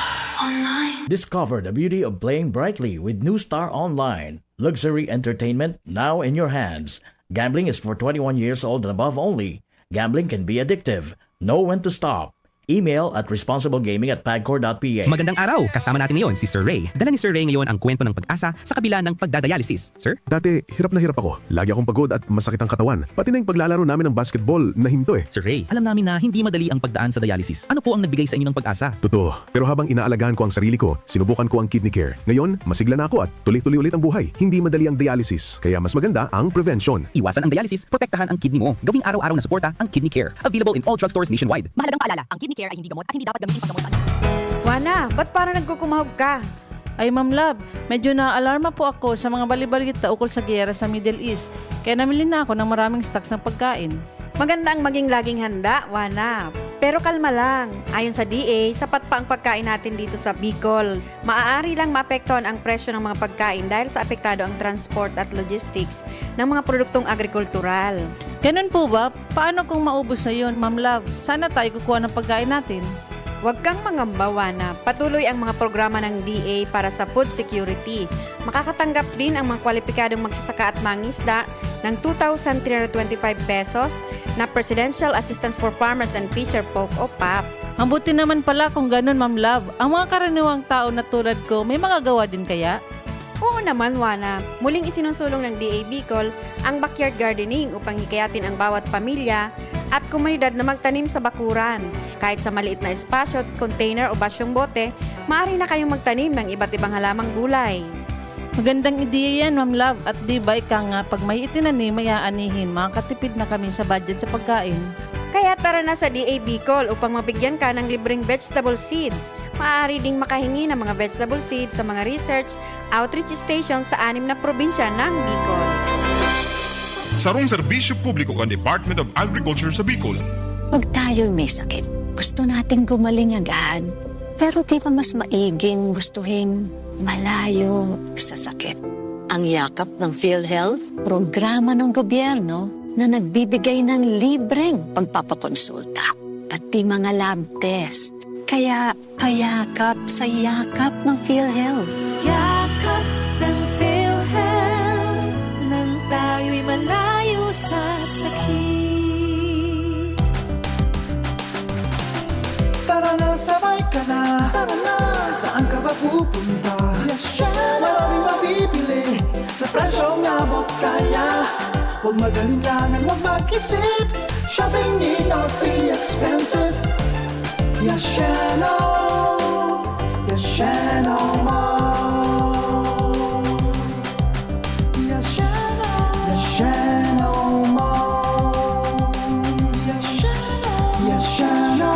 Discover the beauty of playing brightly with New Star Online. Luxury entertainment now in your hands. Gambling is for twenty-one years old and above only. Gambling can be addictive. Know when to stop. Email at responsiblegaming at pagcor dot p h. Magandang araw! Kasama natin ngayon si Sir Ray. Dala ni Sir Ray ngayon ang kwento ng pag-asa sa kabila ng pagdadialysis. Sir? Dati, hirap na hirap ako. Lagi akong pagod at masakit ang katawan. Pati na yung paglalaro namin ng basketball, nahinto eh. Sir Ray, alam namin na hindi madali ang pagdaan sa dialysis. Ano po ang nagbigay sa inyo ng pag-asa? Totoo. Pero habang inaalagaan ko ang sarili ko, sinubukan ko ang Kidney Care. Ngayon, masigla na ako at tuloy-tuloy ulit ang buhay. Hindi madali ang dialysis, kaya mas maganda ang prevention. Iwasan ang dialysis, protektahan ang kidney mo. Gawing araw-araw na suporta ang Kidney Care. Available in all drugstores nationwide. Mahalagang paalala, ang Kidney Care ay hindi gamot at hindi dapat gamitin panggamot sa anuman. Wana, ba't parang nagkukumahog ka? Ay, Ma'am Love, medyo naaalarma po ako sa mga bali-balita ukol sa giyera sa Middle East, kaya namili na ako ng maraming stocks ng pagkain. Maganda ang maging laging handa, Wana. Pero kalma lang. Ayon sa D A, sapat pa ang pagkain natin dito sa Bicol. Maaari lang maapektuhan ang presyo ng mga pagkain dahil sa apektado ang transport at logistics ng mga produktong agrikultural. Ganun po ba? Paano kung maubos na yun, Ma'am Love? Saan na tayo kukuha ng pagkain natin? Huwag kang mangamba, Wana. Patuloy ang mga programa ng D A para sa food security. Makakatanggap din ang mga kwalipikadong magsasaka at mangisda ng two thousand three hundred twenty-five pesos na Presidential Assistance for Farmers and Fisher Folk o pap. Mabuti naman pala kung ganun, Ma'am Love. Ang mga karaniwang tao na tulad ko, may magagawa din kaya? Oo naman, Juana. Muling isinusulong ng D A Bicol ang backyard gardening upang hikayatin ang bawat pamilya at komunidad na magtanim sa bakuran. Kahit sa maliit na espasyo, container o basyong bote, maaari na kayong magtanim ng iba't ibang halamang gulay. Magandang ideya yan, Ma'am Love. At di ba ika nga, pag may itinanim, may aanihin, makakatipid na kami sa budget sa pagkain. Kaya tara na sa D A Bicol upang mabigyan ka ng libreng vegetable seeds. Maaari ding makahingi ng mga vegetable seeds sa mga research outreach station sa anim na probinsya ng Bicol. Sarong serbisyo publiko kan Department of Agriculture sa Bicol. Pag tayo'y may sakit, gusto nating gumaling agad. Pero di ba mas maiging gustuhin malayo sa sakit? Ang yakap ng PhilHealth, programa ng gobyerno na nagbibigay ng libreng pagpapakonsulta, pati mga lab test. Kaya payakap sa yakap ng PhilHealth. Yakap ng PhilHealth, nang tayo'y malayo sa sakit. Tara na, sabay ka na. Tara na, saan ka ba pupunta? Maraming mabibili sa presyong abot kaya. Huwag mag-alinlangan, huwag mag-isip. Shopping need not be expensive. Yasheno, Yasheno Mall. Yasheno, Yasheno Mall. Yasheno, Yasheno.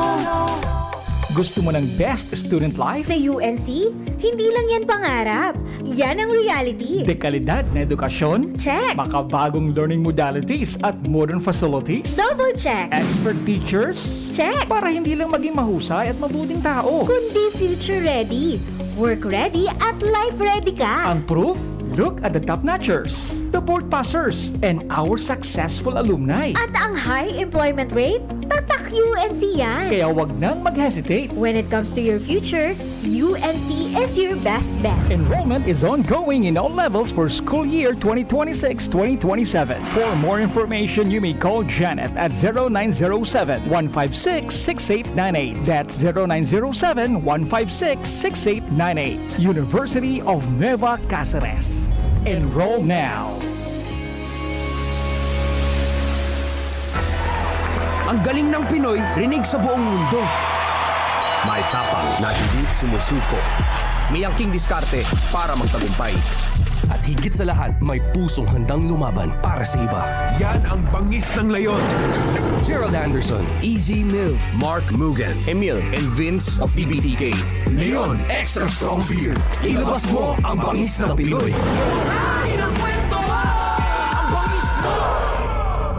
Gusto mo ng best student life? Sa U N C, hindi lang yan pangarap. Yan ang reality. Dekalidad na edukasyon? Check. Makabagong learning modalities at modern facilities? Double check. Expert teachers? Check. Para hindi lang maging mahusay at mabuting tao. Kundi future ready, work ready at life ready ka. Ang proof? Look at the top notchers, the board passers, and our successful alumni. At ang high employment rate? Tatak U N C yan. Kaya wag nang mag-hesitate. When it comes to your future, U N C is your best bet. Enrollment is ongoing in all levels for school year twenty twenty-six twenty twenty-seven. For more information, you may call Janet at zero nine zero seven, one five six, six eight nine eight. That's zero nine zero seven, one five six, six eight nine eight. University of Nueva Caceres. Enroll now. Ang galing ng Pinoy, rinig sa buong mundo. May tapang na hindi sumusuko. May angking diskarte para magtagumpay. At higit sa lahat, may pusong handang lumaban para sa iba. Yan ang bangis ng Leon. Gerald Anderson, Easy Mill, Mark Mugen, Emil, and Vince of T B T K. Leon Extra Strong Beer. Ilabas mo ang bangis ng Pinoy. Ang bangis mo!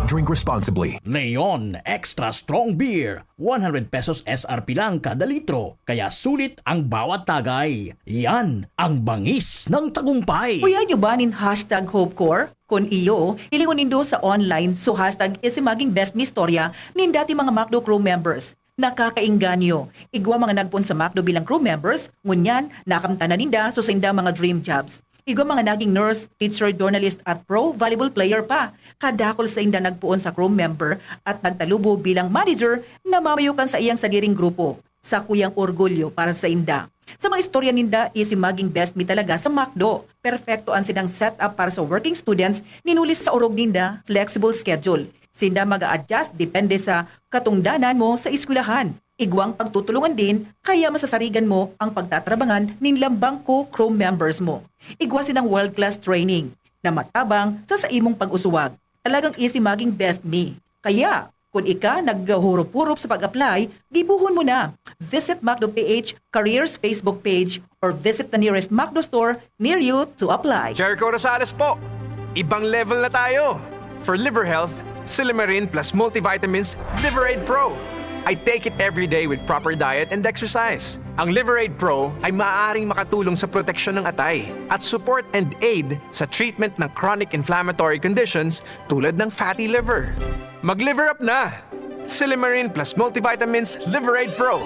Drink responsibly. Leon Extra Strong Beer, one hundred pesos S R P lang kada litro, kaya sulit ang bawat tagay. Yan ang bangis ng tagumpay. Kuyog nyo ba nin hashtag HopeCorps? Kun iyo, hilingon nindo sa online, so hashtag isi maging best mi istorya nin dati mga McDo crew members. Nakakaengganyo. Igwa mga nagpoon sa McDo bilang crew members, ngunyan, nakamtan na ninda so saindang mga dream jobs. Igwa mga naging nurse, teacher, journalist at pro volleyball player pa. Kadakul sainda nagpoon sa crew member at nagtalubo bilang manager na mamayo kan saiyang sadiring grupo. Sakuyang orgulyo para sainda. Sa mga istorya ninda, isi maging best mi talaga sa McDo. Perpekto an sinang setup para sa working students, nin huli sa orog ninda, flexible schedule. Sinda mag-a-adjust depende sa katungdanan mo sa eskwelahan. Igwang pagtutulungan din, kaya masasarigan mo ang pagtatrabangan nin lambang co-crew members mo. Igwa sinang world-class training na matabang sa saimong pag-usuwag. Talagang isi maging best mi. Kaya, kun ika naghuhurup-hurup sa pag-apply, gibohon mo na. Visit McDo P H Careers Facebook page or visit the nearest McDo store near you to apply. Jericho Rosales po! Ibang level na tayo! For liver health, Silymarin plus multivitamins, Liver Aid Pro. I take it every day with proper diet and exercise. Ang Liver Aid Pro ay maaaring makatulong sa proteksyon ng atay at support and aid sa treatment ng chronic inflammatory conditions tulad ng fatty liver. Mag-liver up na! Silymarin plus multivitamins, Liver Aid Pro.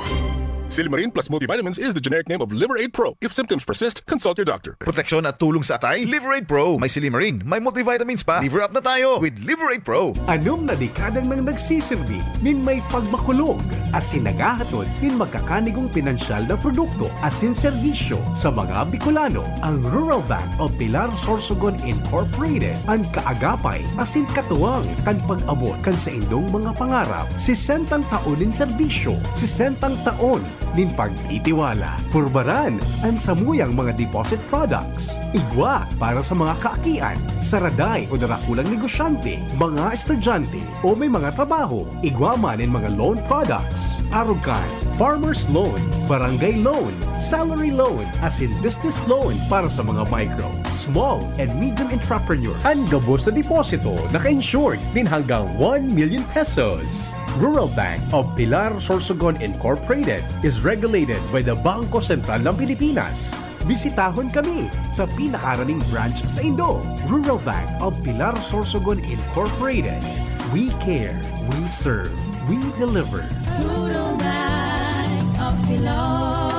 Silymarin plus multivitamins is the generic name of Liver Aid Pro. If symptoms persist, consult your doctor. Proteksyon at tulong sa atay, Liver Aid Pro. May silymarin, may multivitamins pa. Liver up na tayo with Liver Aid Pro. Anom na dekada nang nagsisirbi nin may pagmakulog asin naghahatod nin magkakanigong pinansyal na produkto asin serbisyo sa mga Bicolano. Ang Rural Bank of Pilar Sorsogon Incorporated, an kaagapay asin katuwang kan pag-abot kan saindong mga pangarap. Sesentang taon nin serbisyo, sesentang taon nin pagtitiwala. Purbaran an samuyang mga deposit products. Igwa para sa mga kaakian, saraday o darakulang negosyante, mga estudyante o may mga trabaho. Igwa man nin mga loan products. Arog kan farmer's loan, barangay loan, salary loan, asin business loan para sa mga micro, small, and medium entrepreneur. An gabos na deposito naka-insured nin hanggang one million pesos. Rural Bank of Pilar Sorsogon Incorporated is regulated by the Bangko Sentral ng Pilipinas. Bisitahon kami sa pinakaraning branch saindo. Rural Bank of Pilar Sorsogon Incorporated. We care, we serve, we deliver. Rural Bank of Pilar.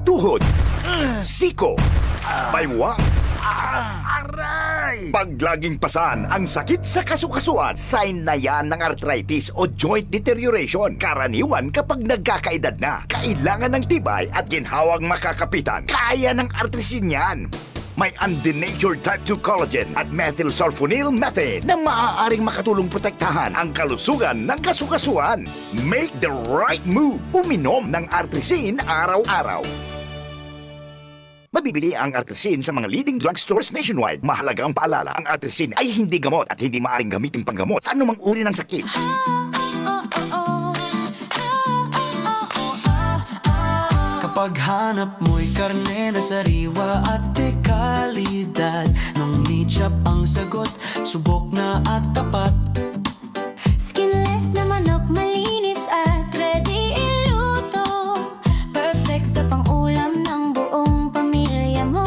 Tuhod, siko, baywang, aray! Pag laging pasan ang sakit sa kasukasuan, sign na yan ng arthritis o joint deterioration. Karaniwan kapag nagkakaedad na, kailangan ng tibay at ginhawang makakapitan. Kaya ng Artrisin yan. May undenatured type two collagen at methylsulfonyl methane na maaaring makatulong protektahan ang kalusugan ng kasukasuan. Make the right move. Uminom ng Artrisin araw-araw. Mabibili ang Artrisin sa mga leading drugstores nationwide. Mahalagang paalala, ang Artrisin ay hindi gamot at hindi maaaring gamitin panggamot sa anumang uri ng sakit. Kapag hanap mo'y karne na sariwa at de kalidad, Nong Meat Shop ang sagot, subok na at tapat. Skinless na manok, malinis at ready iluto. Perfect sa pang-ulam ng buong pamilya mo.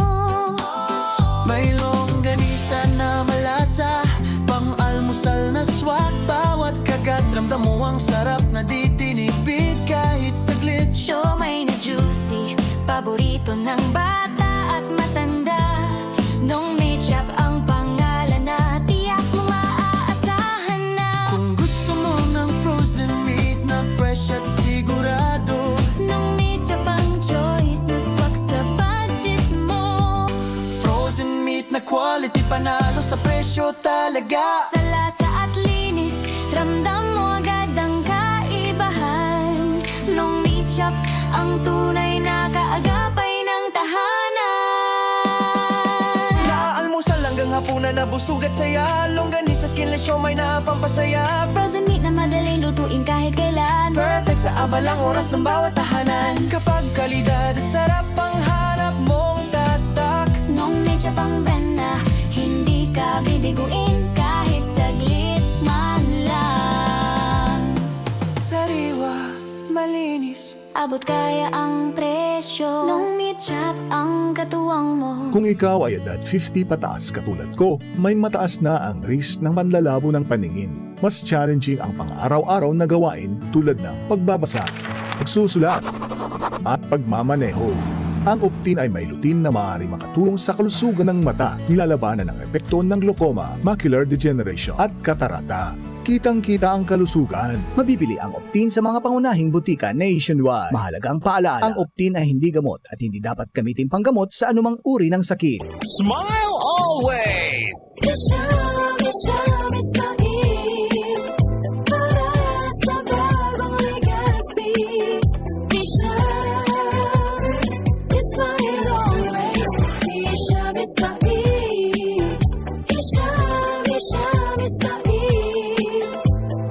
May longganisa na malasa, pang-almusal na swak. Bawat kagat, ramdam mo ang sarap na di tinipid kahit saglit. Siomai na juicy, paborito ng bata at matanda. Nong Meat Shop ang pangalan na tiyak mong maaasahan na. Kung gusto mo ng frozen meat na fresh at sigurado, Nong Meat Shop ang choice na swak sa budget mo. Frozen meat na quality, panalo sa presyo talaga. Sa lasa at linis, ramdam mo agad ang kaibahan. Nong Meat Shop ang tunay na kaagapay ng tahanan. Mula almusal hanggang hapunan, nabusog at saya. Longganisa, skinless siomai na pampasaya. Frozen meat na madaling lutuin kahit kailan. Perfect sa abalang oras ng bawat tahanan. Kapag kalidad at sarap ang hanap mong tatak, Nong Meat Shop ang brand na hindi ka bibiguin kahit saglit man lang. Sariwa, malinis, abot kaya ang presyo. Nong Meat Shop ang katuwang mo. Kung ikaw ay edad fifty pataas katulad ko, may mataas na ang risk ng panlalabo ng paningin. Mas challenging ang pang-araw-araw na gawain tulad ng pagbabasa, pagsusulat, at pagmamaneho. Ang Optin ay may lutein na maaaring makatulong sa kalusugan ng mata, nilalabanan ang epekto ng glaucoma, macular degeneration, at katarata. Kitang-kita ang kalusugan. Mabibili ang Optin sa mga pangunahing butika nationwide. Mahalagang paalala, ang Optin ay hindi gamot at hindi dapat gamitin panggamot sa anumang uri ng sakit. Smile always! Isha, Isha, Isha, para sa bagong Legazpi. Isha, Isha, always. Isha, Isha, Isha, Isha, Isha,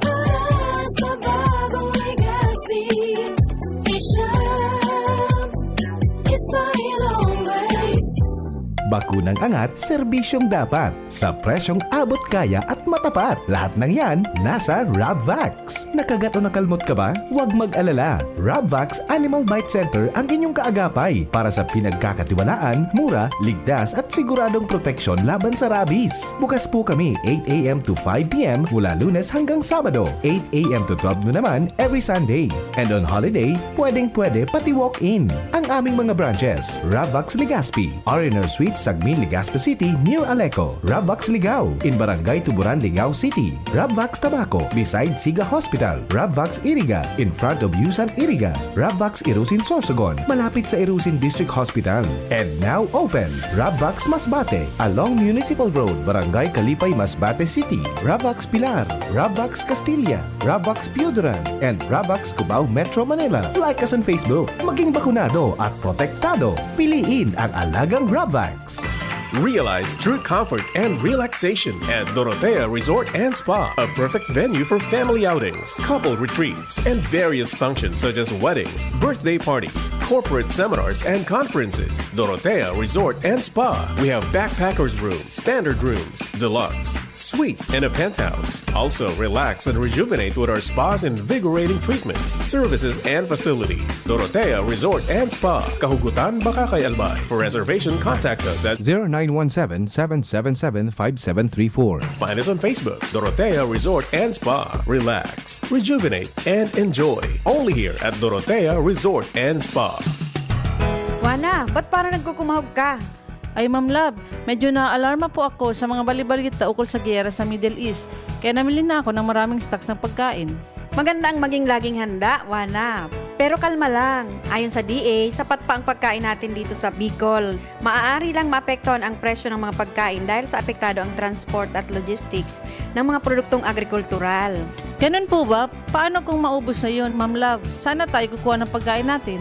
para sa bagong Legazpi. Isha, Isha, always. Bakunang angat, serbisyong dapat, sa presyong abot kaya at matapat. Lahat ng yan, nasa Rabvax. Nakagat o nakalmot ka ba? Huwag mag-alala. Rabvax Animal Bite Center ang inyong kaagapay para sa pinagkakatiwalaan, mura, ligtas at siguradong proteksyon laban sa rabies. Bukas po kami eight a m to five p m mula Lunes hanggang Sabado, eight a m to twelve noon naman every Sunday. And on holiday, pwedeng-pwede pati walk-in. Ang aming mga branches, Rabvax Legazpi, R and R Suite, Sagmin, Legazpi City, near Aleco. Rabvax Ligao, in Barangay Tuburan, Ligao City. Rabvax Tabaco, beside Siga Hospital. Rabvax Iriga, in front of Yusan Iriga. Rabvax Irusin Sorsogon, malapit sa Irusin District Hospital. And now open, Rabvax Masbate, along Municipal Road, Barangay Kalipay, Masbate City. Rabvax Pilar, Rabvax Castilla, Rabvax Pioduran, and Rabvax Cubao, Metro Manila. Like us on Facebook. Maging bakunado at protektado. Piliin ang alagang Rabvax. Realize true comfort and relaxation at Dorotea Resort and Spa, a perfect venue for family outings, couple retreats, and various functions such as weddings, birthday parties, corporate seminars, and conferences. Dorotea Resort and Spa. We have backpackers room, standard rooms, deluxe, suite, and a penthouse. Also, relax and rejuvenate with our spa's invigorating treatments, services, and facilities. Dorotea Resort and Spa, Kahugutan, Bacacay, Albay. For reservation, contact us at zero nine one seven, seven seven seven, five seven three four. Find us on Facebook, Dorotea Resort and Spa. Relax, rejuvenate, and enjoy. Only here at Dorotea Resort and Spa. Wana, ba't parang nagkukumahog ka? Ay, Ma'am Love, medyo naaalarma po ako sa mga balibalita ukol sa giyera sa Middle East, kaya namili na ako ng maraming stocks ng pagkain. Maganda ang maging laging handa, Wana. Pero kalma lang. Ayon sa D A, sapat pa ang pagkain natin dito sa Bicol. Maaari lang maapektuhan ang presyo ng mga pagkain dahil sa apektado ang transport at logistics ng mga produktong agrikultural. Ganun po ba? Paano kung maubos na yun, Ma'am Love? Saan na tayo kukuha ng pagkain natin?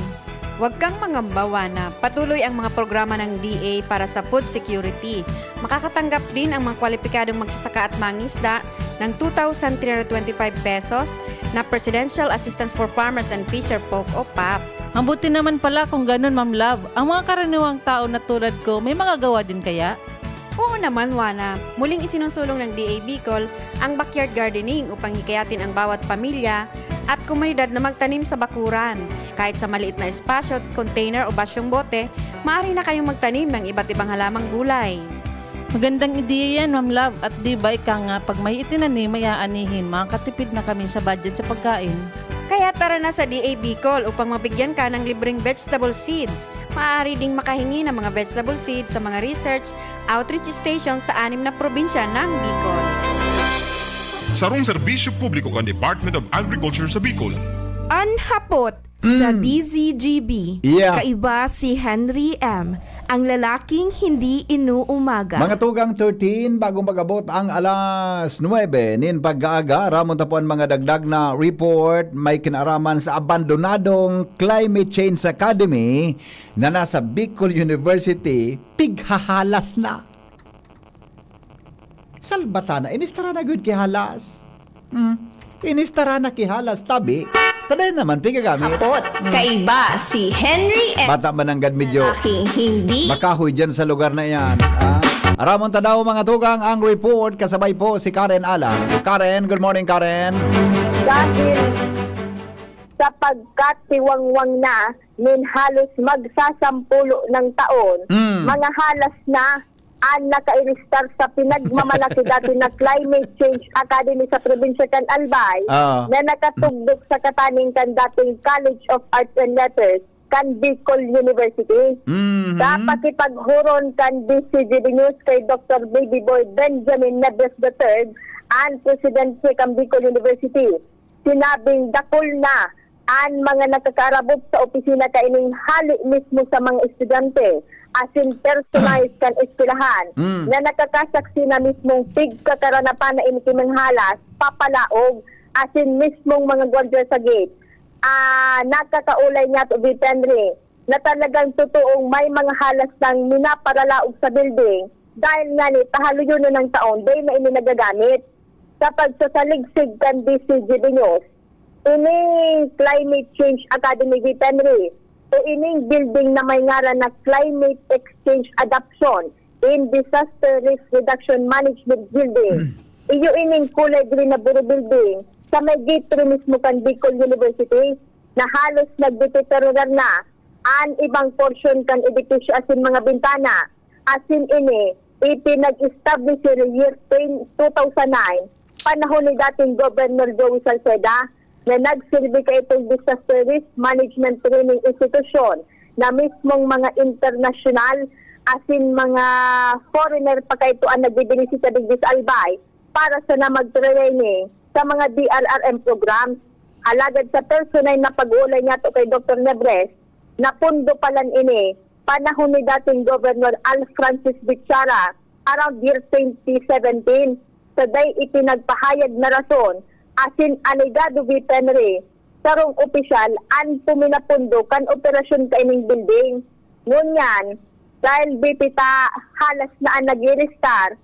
Huwag kang mangamba, Wana. Patuloy ang mga programa ng D A para sa food security. Makakatanggap din ang mga kwalipikadong magsasaka at mangisda ng two thousand three hundred twenty-five pesos na Presidential Assistance for Farmers and Fisher Folk o pap. Mabuti naman pala kung ganun, Ma'am Love. Ang mga karaniwang tao na tulad ko, may magagawa din kaya? Oo naman, Wana. Muling isinusulong ng D A Bicol ang backyard gardening upang hikayatin ang bawat pamilya at komunidad na magtanim sa bakuran. Kahit sa maliit na espasyo, container o basyong bote, maaari na kayong magtanim ng iba't ibang halamang gulay. Magandang ideya yan, Ma'am Love. At di ba ika nga, pag may itinanim, may aanihin, makakatipid na kami sa budget sa pagkain. Kaya tara na sa D A Bicol upang mabigyan ka ng libreng vegetable seeds. Maaari ding makahingi ng mga vegetable seeds sa mga research outreach station sa anim na probinsya ng Bicol. Sarong serbisyo publiko kan Department of Agriculture sa Bicol. An hapot sa D Z G B, Yeah. Kaiba si Henry M, ang lalaking hindi inuumaga. Mga tugang thirteen, bagong pag-abot ang alas nuwebe nin pag-aaga, ramon ta po an mga dagdag na report may kinaaraman sa abandonadong Climate Change Academy na nasa Bicol University, pighahalas na. Salbata na, inistara na gud ki halas. Hmm. Inistara na ki halas, tabi. Sa dayon naman, pigagamit. Hapot, kaiba si Henry M. Bata man nanggad medyo Lalaking hindi makahoy dyan sa lugar na yan. Ah, aramon ta daw, mga tugang, ang report kasabay po si Karen Alan. Karen, good morning, Karen. Dahil sa pagkatiwangwang na nin halos magsasampulo ng taon, Mm. mga halas na ang nakairistar sa pinagmamalaki dati na Climate Change Academy sa probinsya kan Albay Ah. na nakatugdok sa kataning kan dating College of Arts and Letters kan Bicol University. Mhm. Sa pakipaghuron kan D C G B News kay Doctor Baby Boy Benjamin Nebres the third, ang presidente kan Bicol University, sinabing dakul na an mga nakakaarabot sa opisina kaining hali mismo sa mga estudyante, asin personalized kan eskwelahan, Mm. na nakakasaksi na mismong pigkakaranapan na ini ki mga halas, papalaog, asin mismong mga gwardiya sa gate, ah, nakakaulay niya to, Henry, na talagang totoong may mga halas nang minaparalaog sa building dahil nga ni tahaluyon na ng taon, day na ini nagagamit. Sa pagsasaligsig kan D C G B News, ining Climate Change Academy, Henry, So, ining building na may ngaran na Climate Exchange Adaptation and Disaster Risk Reduction Management Building. Iyo ining kulay green na buro building sa may gate three mismo kan Bicol University na halos nagdeteriorar na an ibang porsyon kan edipisyo asin mga bintana. Asin ini ipinag-establish sa year two thousand nine, panahon ni dating Governor Joey Salceda, na nagsilbi kaitong Disaster Risk Management Training Institution na mismong mga internasyonal asin mga foreigner pa kaito an nagbibinisita digdi sa Albay para sana mag-training sa mga D R R M programs. Alagad sa personal na pag-uulay niyato kay Doktor Nebres, napundo palan ini panahon ni dating Governor Al Francis Bichara around year twenty seventeen, sa dai ipinagpahayag na rason asin alegado weaponry, sarong opisyal an puminapundo kan operasyon kaining building. Ngunyan, dahil bipita halas na an nag-iristar,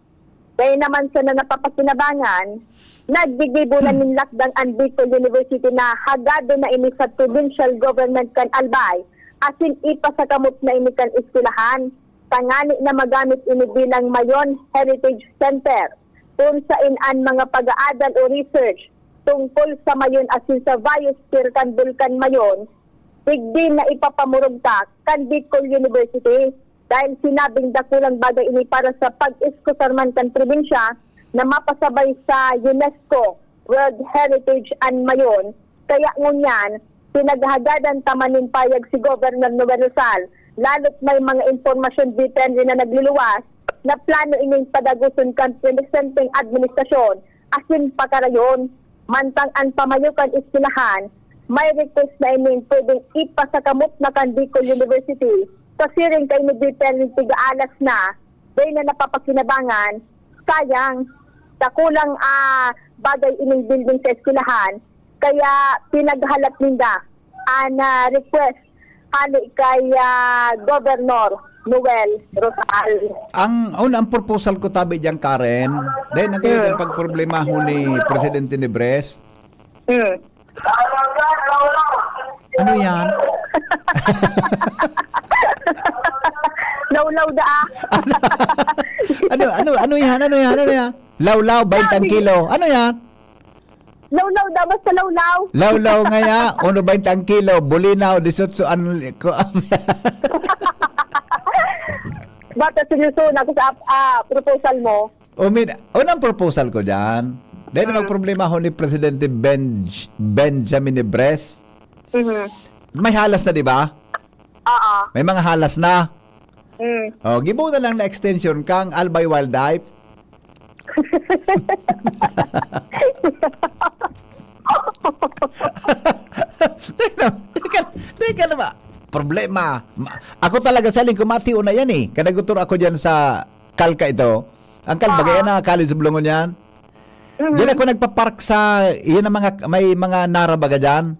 dai naman sana napapakinabangan, naggigibo na nin lakdang an Bicol University na hagado na ini sa provincial government kan Albay, asin ipasakamot na ini kan eskwelahan, tangani na magamit ini bilang Mayon Heritage Center, kun sain an mga pag-aadal o research tungkol sa Mayon asin sa biosphere kan Bulkan Mayon, digdi na ipapamurugtak kan Bicol University, dahil sinabing dakulang bagay ini para sa pag-iskusar man kan probinsya na mapasabay sa UNESCO World Heritage an Mayon. Kaya ngunyan, pinaghagadan ta man nin payag si Governor Noel Rosal, lalo't may mga impormasyon depende na nagluluwas na plano ining padagoson kan presenteng administrasyon asin pakarayon. Mantang an pamayo kan eskwelahan, may request na ining pwedeng ipasakamot na kan Bicol University, sa siring kaini depende tigaalas na, dai na napapakinabangan. Sayang, dakulang, ah, bagay ining building sa eskwelahan, kaya pinaghalat ninda an, ah, request hali kay, ah, Governor Noel Rosal. Ang, un-, ang proposal ko tabi diyan, Karen, dahil nagkaya Hmm. pagproblemahon ni Presidente Nebres. Hmm. Ano yan? Lawlaw da, ah. Ano, ano, ano yan? Ano yan? Ano yan? Lawlaw, bainte ang Sabi kilo. Ano yan? Lawlaw da, basta lawlaw. Lawlaw ngaya, uno bainte ang kilo, bulinaw, disotso an ko. Bata seryoso na ako sa, ah, proposal mo. O, min-, unang proposal ko diyan, dahil Mm. magproblemahon ni Presidente Benj-, Benjamin Nebres, Mhm. may halas na, di ba? Oo. May mga halas na. Mm. O, gibo na lang na extension kang Albay Wildlife. Teka, teka, teka na ba? Problema. Ma-, ako talaga, sa lingkod, matiyo na yan eh. Kanagutor ako dyan sa Calca ito. Ang Calca, Oo. yan ang College of Longon yan. Mhm. Diyan ako nagpa-park sa, yun ang mga, may mga nara baga dyan.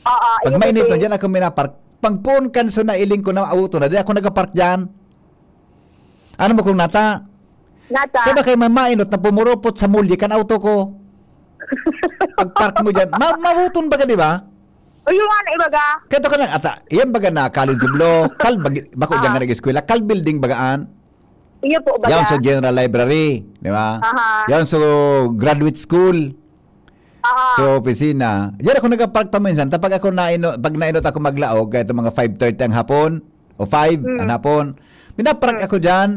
Oo, Pag yun mainit na, ito. Diyan ako minapark. Pag puon kan so nailing ko na auto na, di ako nagapark dyan. Ano mo kung nata? Nata. Di ba kay mamainot na pumuropot sa mulye kan auto ko? Pag park mo dyan, ma-, mabuton baga, di ba? O, yung ano, ibaga? Kaya to ka na, ata, yan baga na College of Law, Cal, bag-, bako dyan Ah. ka nag-eskwela, Cal Building bagaan. Iyo po, baga. Yan so General Library, di ba? Aha. Yan so Graduate School. Aha. So, opisina. Diyan ako nagapark paminsan. Tapag ako naino-, pag nainot ako maglaog, kaya itong mga five thirty ang hapon, o five Mm. ang hapon, minapark Mm. ako diyan.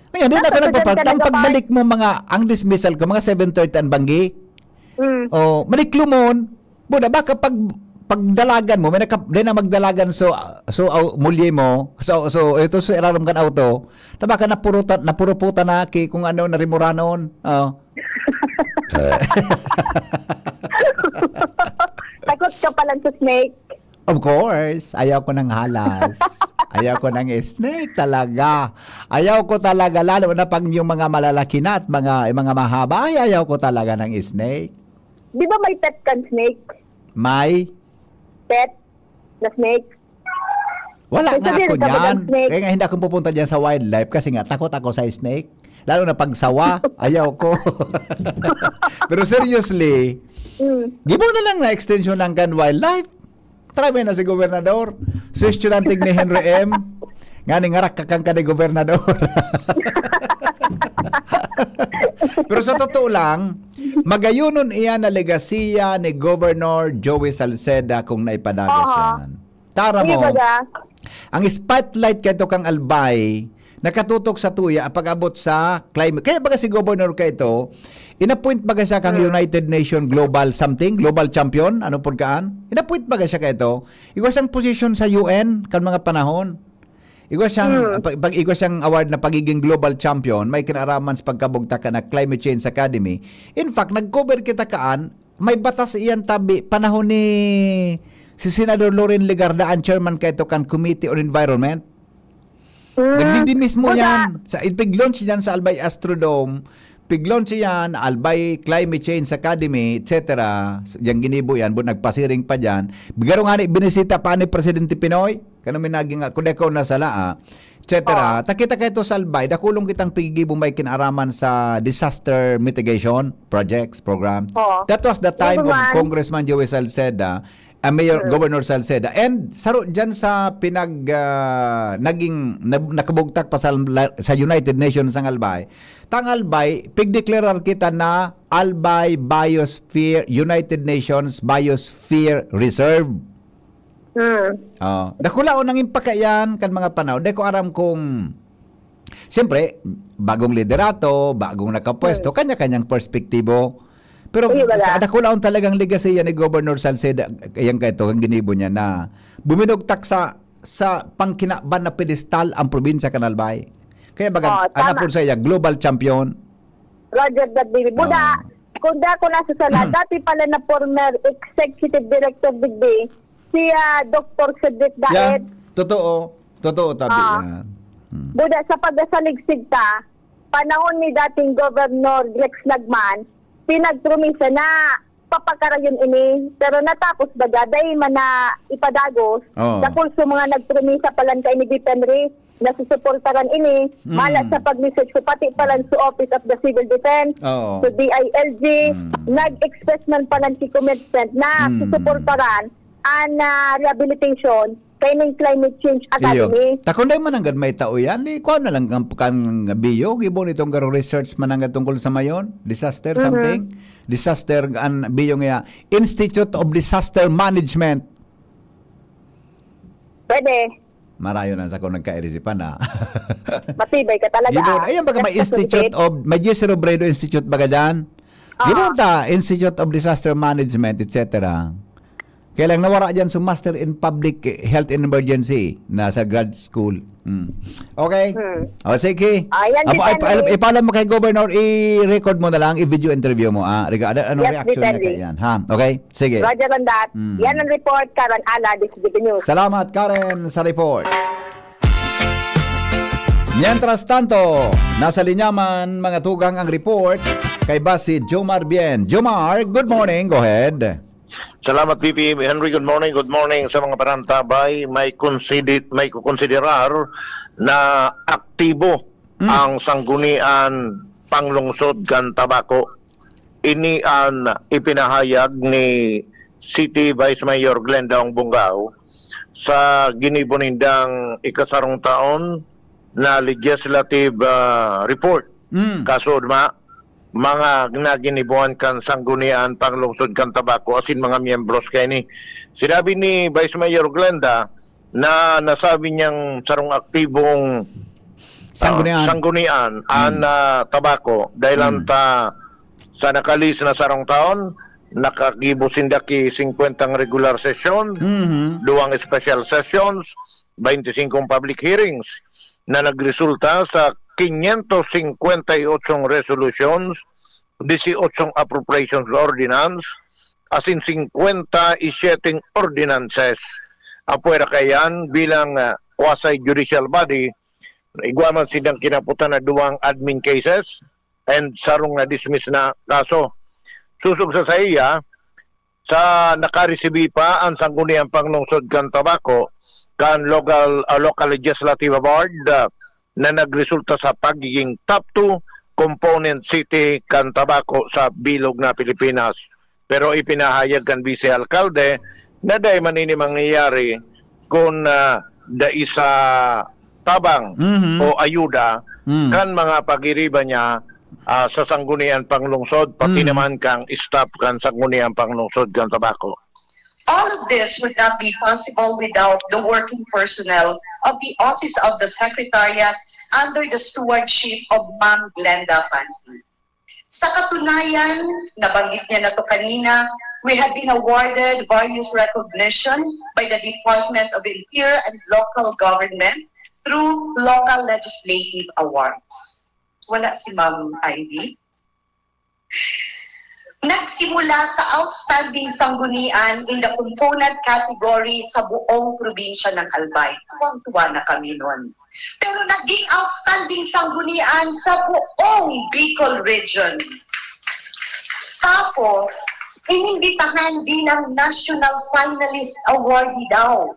Ngayon, di na Nasa ako ka dyan nagpapark. ka Ang nagapark? pagbalik mo, mga, ang dismissal ko, mga seven thirty ang banggi. Mm. O, maliklumon. Buda, baka pag, pagdalagan mo, may naka-, di na magdalagan, so, so, aw, mulye mo, so, so, ito sa irarom kan auto, ta baka napurutan, napuruputan na ki kung ano, narimuranon. Oh. Takot ka pala sa snake. Of course, ayaw ko ng halas. Ayaw ko ng snake talaga. Ayaw ko talaga, lalo na pag yung mga malalaki na at mga, mga mahaba, ay ayaw ko talaga ng snake. Di ba may pet kan snake? May? Pet na snake? Wala May nga sabihin ako ka ba niyan. ng snake? Kaya nga hindi ako pupunta dyan sa wildlife kasi nga takot ako sa snake. Lalo na pag sawa, ayaw ko. Pero seriously, Mm. di mo na lang na-extension ang kan wildlife? Try mo na si Gobernador. Si estudyante ni Henry M. Nga ni ngarak ka kan ka ni Gobernador. Pero sa totoo lang, magayonon iyan na legasiya ni Governor Joey Salceda kung naipadagos Aha. yan. Tara Sige, mo, baga. Ang spotlight kaito kang Albay, nakatutok sa tuya, pag-abot sa climate. Kaya baga si Governor kaito, inappoint baga siya kang Hmm. United Nation Global something, Global Champion, ano pud kaan? Inappoint baga siya kaito? Igwa siyang position sa U N kan mga panahon. Igwa siyang, Hmm. pag, pag igwa siyang award na pagiging global champion, may kinaraman sa pagkabugtak na Climate Change Academy. In fact, nag-cover kita kaan, may batas iyan tabi, panahon ni si Senador Loren Legarda, ang chairman kaito kan Committee on Environment. Hmm. Nagdidinis mo Buda. yan. Sa, pig-launch yan sa Albay Astrodome, pig-launch yan, Albay Climate Change Academy, et cetera. Yang ginibo yan, bu-, nagpasiring pa dyan. Bigaro nga ni, binisita pa ni Presidente Pinoy. Kano may naging, kung di ako nasala, ah, et cetera. Oo. Takita kayo to sa Albay, dakulong kitang pigigibo may kinaraman sa disaster mitigation projects, program. Oo. That was the time Yes, of man. Congressman Joey Salceda, ah, Mayor, Hmm. Governor Salceda. And saro dyan sa pinag, ah, naging, na-, nakabugtak pa sa, sa United Nations ang Albay. Tang Albay, pigdeklarar kita na Albay Biosphere, United Nations Biosphere Reserve. Hmm. Oh, dakulaon ang impaka yan kan mga panahon. Di ko aram kung, siyempre, bagong liderato, bagong nakapwesto, Hmm. kanya-kanyang perspektibo. Pero Sige, baga. sa dakulaon talagang legacy yan ni Governor Salceda, yan kaito, ang ginibo niya na buminugtak sa, sa pangkinaban na pedestal ang probinsya kan Albay. Kaya baga, Oh, tama. anapon sa iya, global champion. Roger that, baby. Buda, Oo. kung di ako nasasala, Hmm. dati pala na former executive director digdi, si, ah, Doktor Cedric Daet. Yan. Totoo. Totoo, tabi Ah. yan. Hmm. Buda, sa pagkasaligsig ta, panahon ni dating Governor Rex Lagman, pinagpromisa na papakarayon ini, pero natapos baga, dai man na ipadagos, Oo. dakul sa mga nagpromisa palan kay ni Vic Henry, nasusuportaran ini, Mm. mala sa pag-research ko, pati palan sa Office of the Civil Defense, Oo. sa D I L G, Mm. nag-express man palan si Commercent na Mm. susuportaran an, ah, rehabilitation kaining Climate Change Iyo. Academy. Ta kung dai man nanggad may tao yan, di kuha na lang kan, kan Bio, gibo nitong garo research man nanggad tungkol sa mayon, disaster Mhm. something, disaster an Bio nga, Institute of Disaster Management. Pwede. Marayo na sa kung nagkairisipan na. Matibay ka talaga, Gibo, ah. ayan baga may That's Institute positive. of, may Jesse Robredo Institute baga dyan? Ah. Gibo ta, Institute of Disaster Management, et cetera. Kaya lang nawara dyan sa Master in Public Health and Emergency na sa grad school. Hmm. Okay? Hmm. O, sige. Ayan, Apo, si ay, Tanny. ay, ipaalam mo kay Governor, i-record mo na lang, i-video interview mo, ah. Regarding anong Yes, reaction niya Vitelli. kay yan, ha? Okay? Sige. Roger on that. Hmm. Yan ang report, Karen Ala, Disability News. Salamat, Karen, sa report. Mientras tanto, nasa linya man, mga tugang, ang report kay Basi Jomar Bien. Jomar, good morning. Go ahead. Salamat, V P Henry. Good morning. Good morning sa mga parantabay. May consider-, may kukonsiderar na aktibo Mm. ang Sanggunian Panglungsod kan Tabaco. Ini an ipinahayag ni City Vice Mayor Glenda Ong Bongao sa ginibo nindang ikasarong taon na legislative, ah, report. Mm. Kaso, ma-, mga naginibuhan kan Sanggunian Panglungsod kan Tabaco asin mga miyembros kaini. Sinabi ni Vice Mayor Glenda na nasabi niyang sarong aktibong, ah, Sanggunian. sanggunian an, Mm. ah, Tabaco dahil Mm. ta sa nakalihis na sarong taon, nakagibo sinda ki singkwentang regular session, Mhm. duwang special sessions, baynte singkong public hearings na nagresulta sa quinientos cincuenta y ocho resolutions, dieciocho appropriations ordinance, asin cincuenta y siete ordinances. Apwera kaiyan, bilang, ah, quasi-judicial body, igwa man sindang kinaputan na duwang admin cases and sarong na-dismiss na kaso. Sosog sa saiya, sa nakaresibi pa an Sangguniang Panglungsod kan Tabaco kan local, ah, Local Legislative Award, ah, na nagresulta sa pagiging top two component city kan Tabaco sa bilog na Pilipinas. Pero ipinahayag kan Vice Alkalde na dai man ini mangyayari kun, ah, dai sa tabang Mhm. o ayuda Mm. kan mga pagiriba niya, ah, sa Sangguniang Panglungsod, pati Mm. naman kang staff kan Sangguniang Panglungsod kan Tabaco. All of this would not be possible without the working personnel of the Office of the Secretariat under the stewardship of Ma'am Glenda Panti. Sa katunayan, nabanggit niya na to kanina, we have been awarded various recognition by the Department of Interior and Local Government through local legislative awards. Wala si Ma'am Ivy. Nagsimula sa outstanding sanggunian in the component category sa buong probinsya ng Albay. Tuwang-tuwa na kami nun. Pero naging outstanding sanggunian sa buong Bicol Region. Tapos, inimbitahan bilang national finalist awardee daw.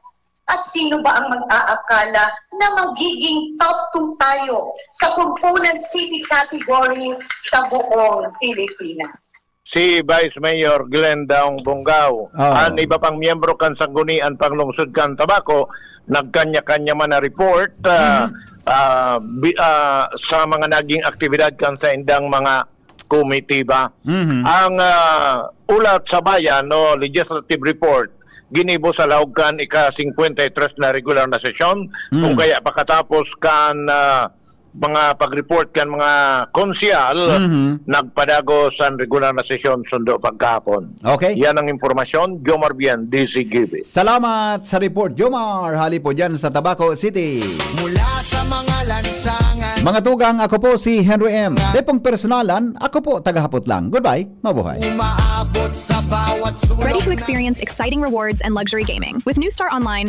At sino ba ang mag-aakala na magiging top two tayo sa component city category sa buong Pilipinas? Si Vice Mayor Glenn Daong Bongao, Ah. an iba pang miyembro kan Sanggunian Panglungsod kan Tabaco, nagkanya-kanya man na report, ah, Mhm. ah, bi-, ah, sa mga naging aktibidad kan saindang mga komitiba. Mhm. Ang, ah, ulat sa bayan, no, legislative report, ginibo sa laog kan ika-singkwenta y tres na regular na sesyon, Mm. kung kaya pakatapos kan, ah, mga pag-report kan mga konsehal, Mhm. nagpadagos an regular na sesyon sundo pagkahapon. Okay. Yan ang impormasyon, Jomar Bien, D Z G B. Salamat sa report, Jomar. Hali po dyan sa Tabaco City. Mula sa mga lansangan. Mga tugang, ako po si Henry M. Dai pong personalan, ako po tagahapot lang. Goodbye, mabuhay. Umaabot sa bawat sulok. Ready to experience exciting rewards and luxury gaming? With New Star Online,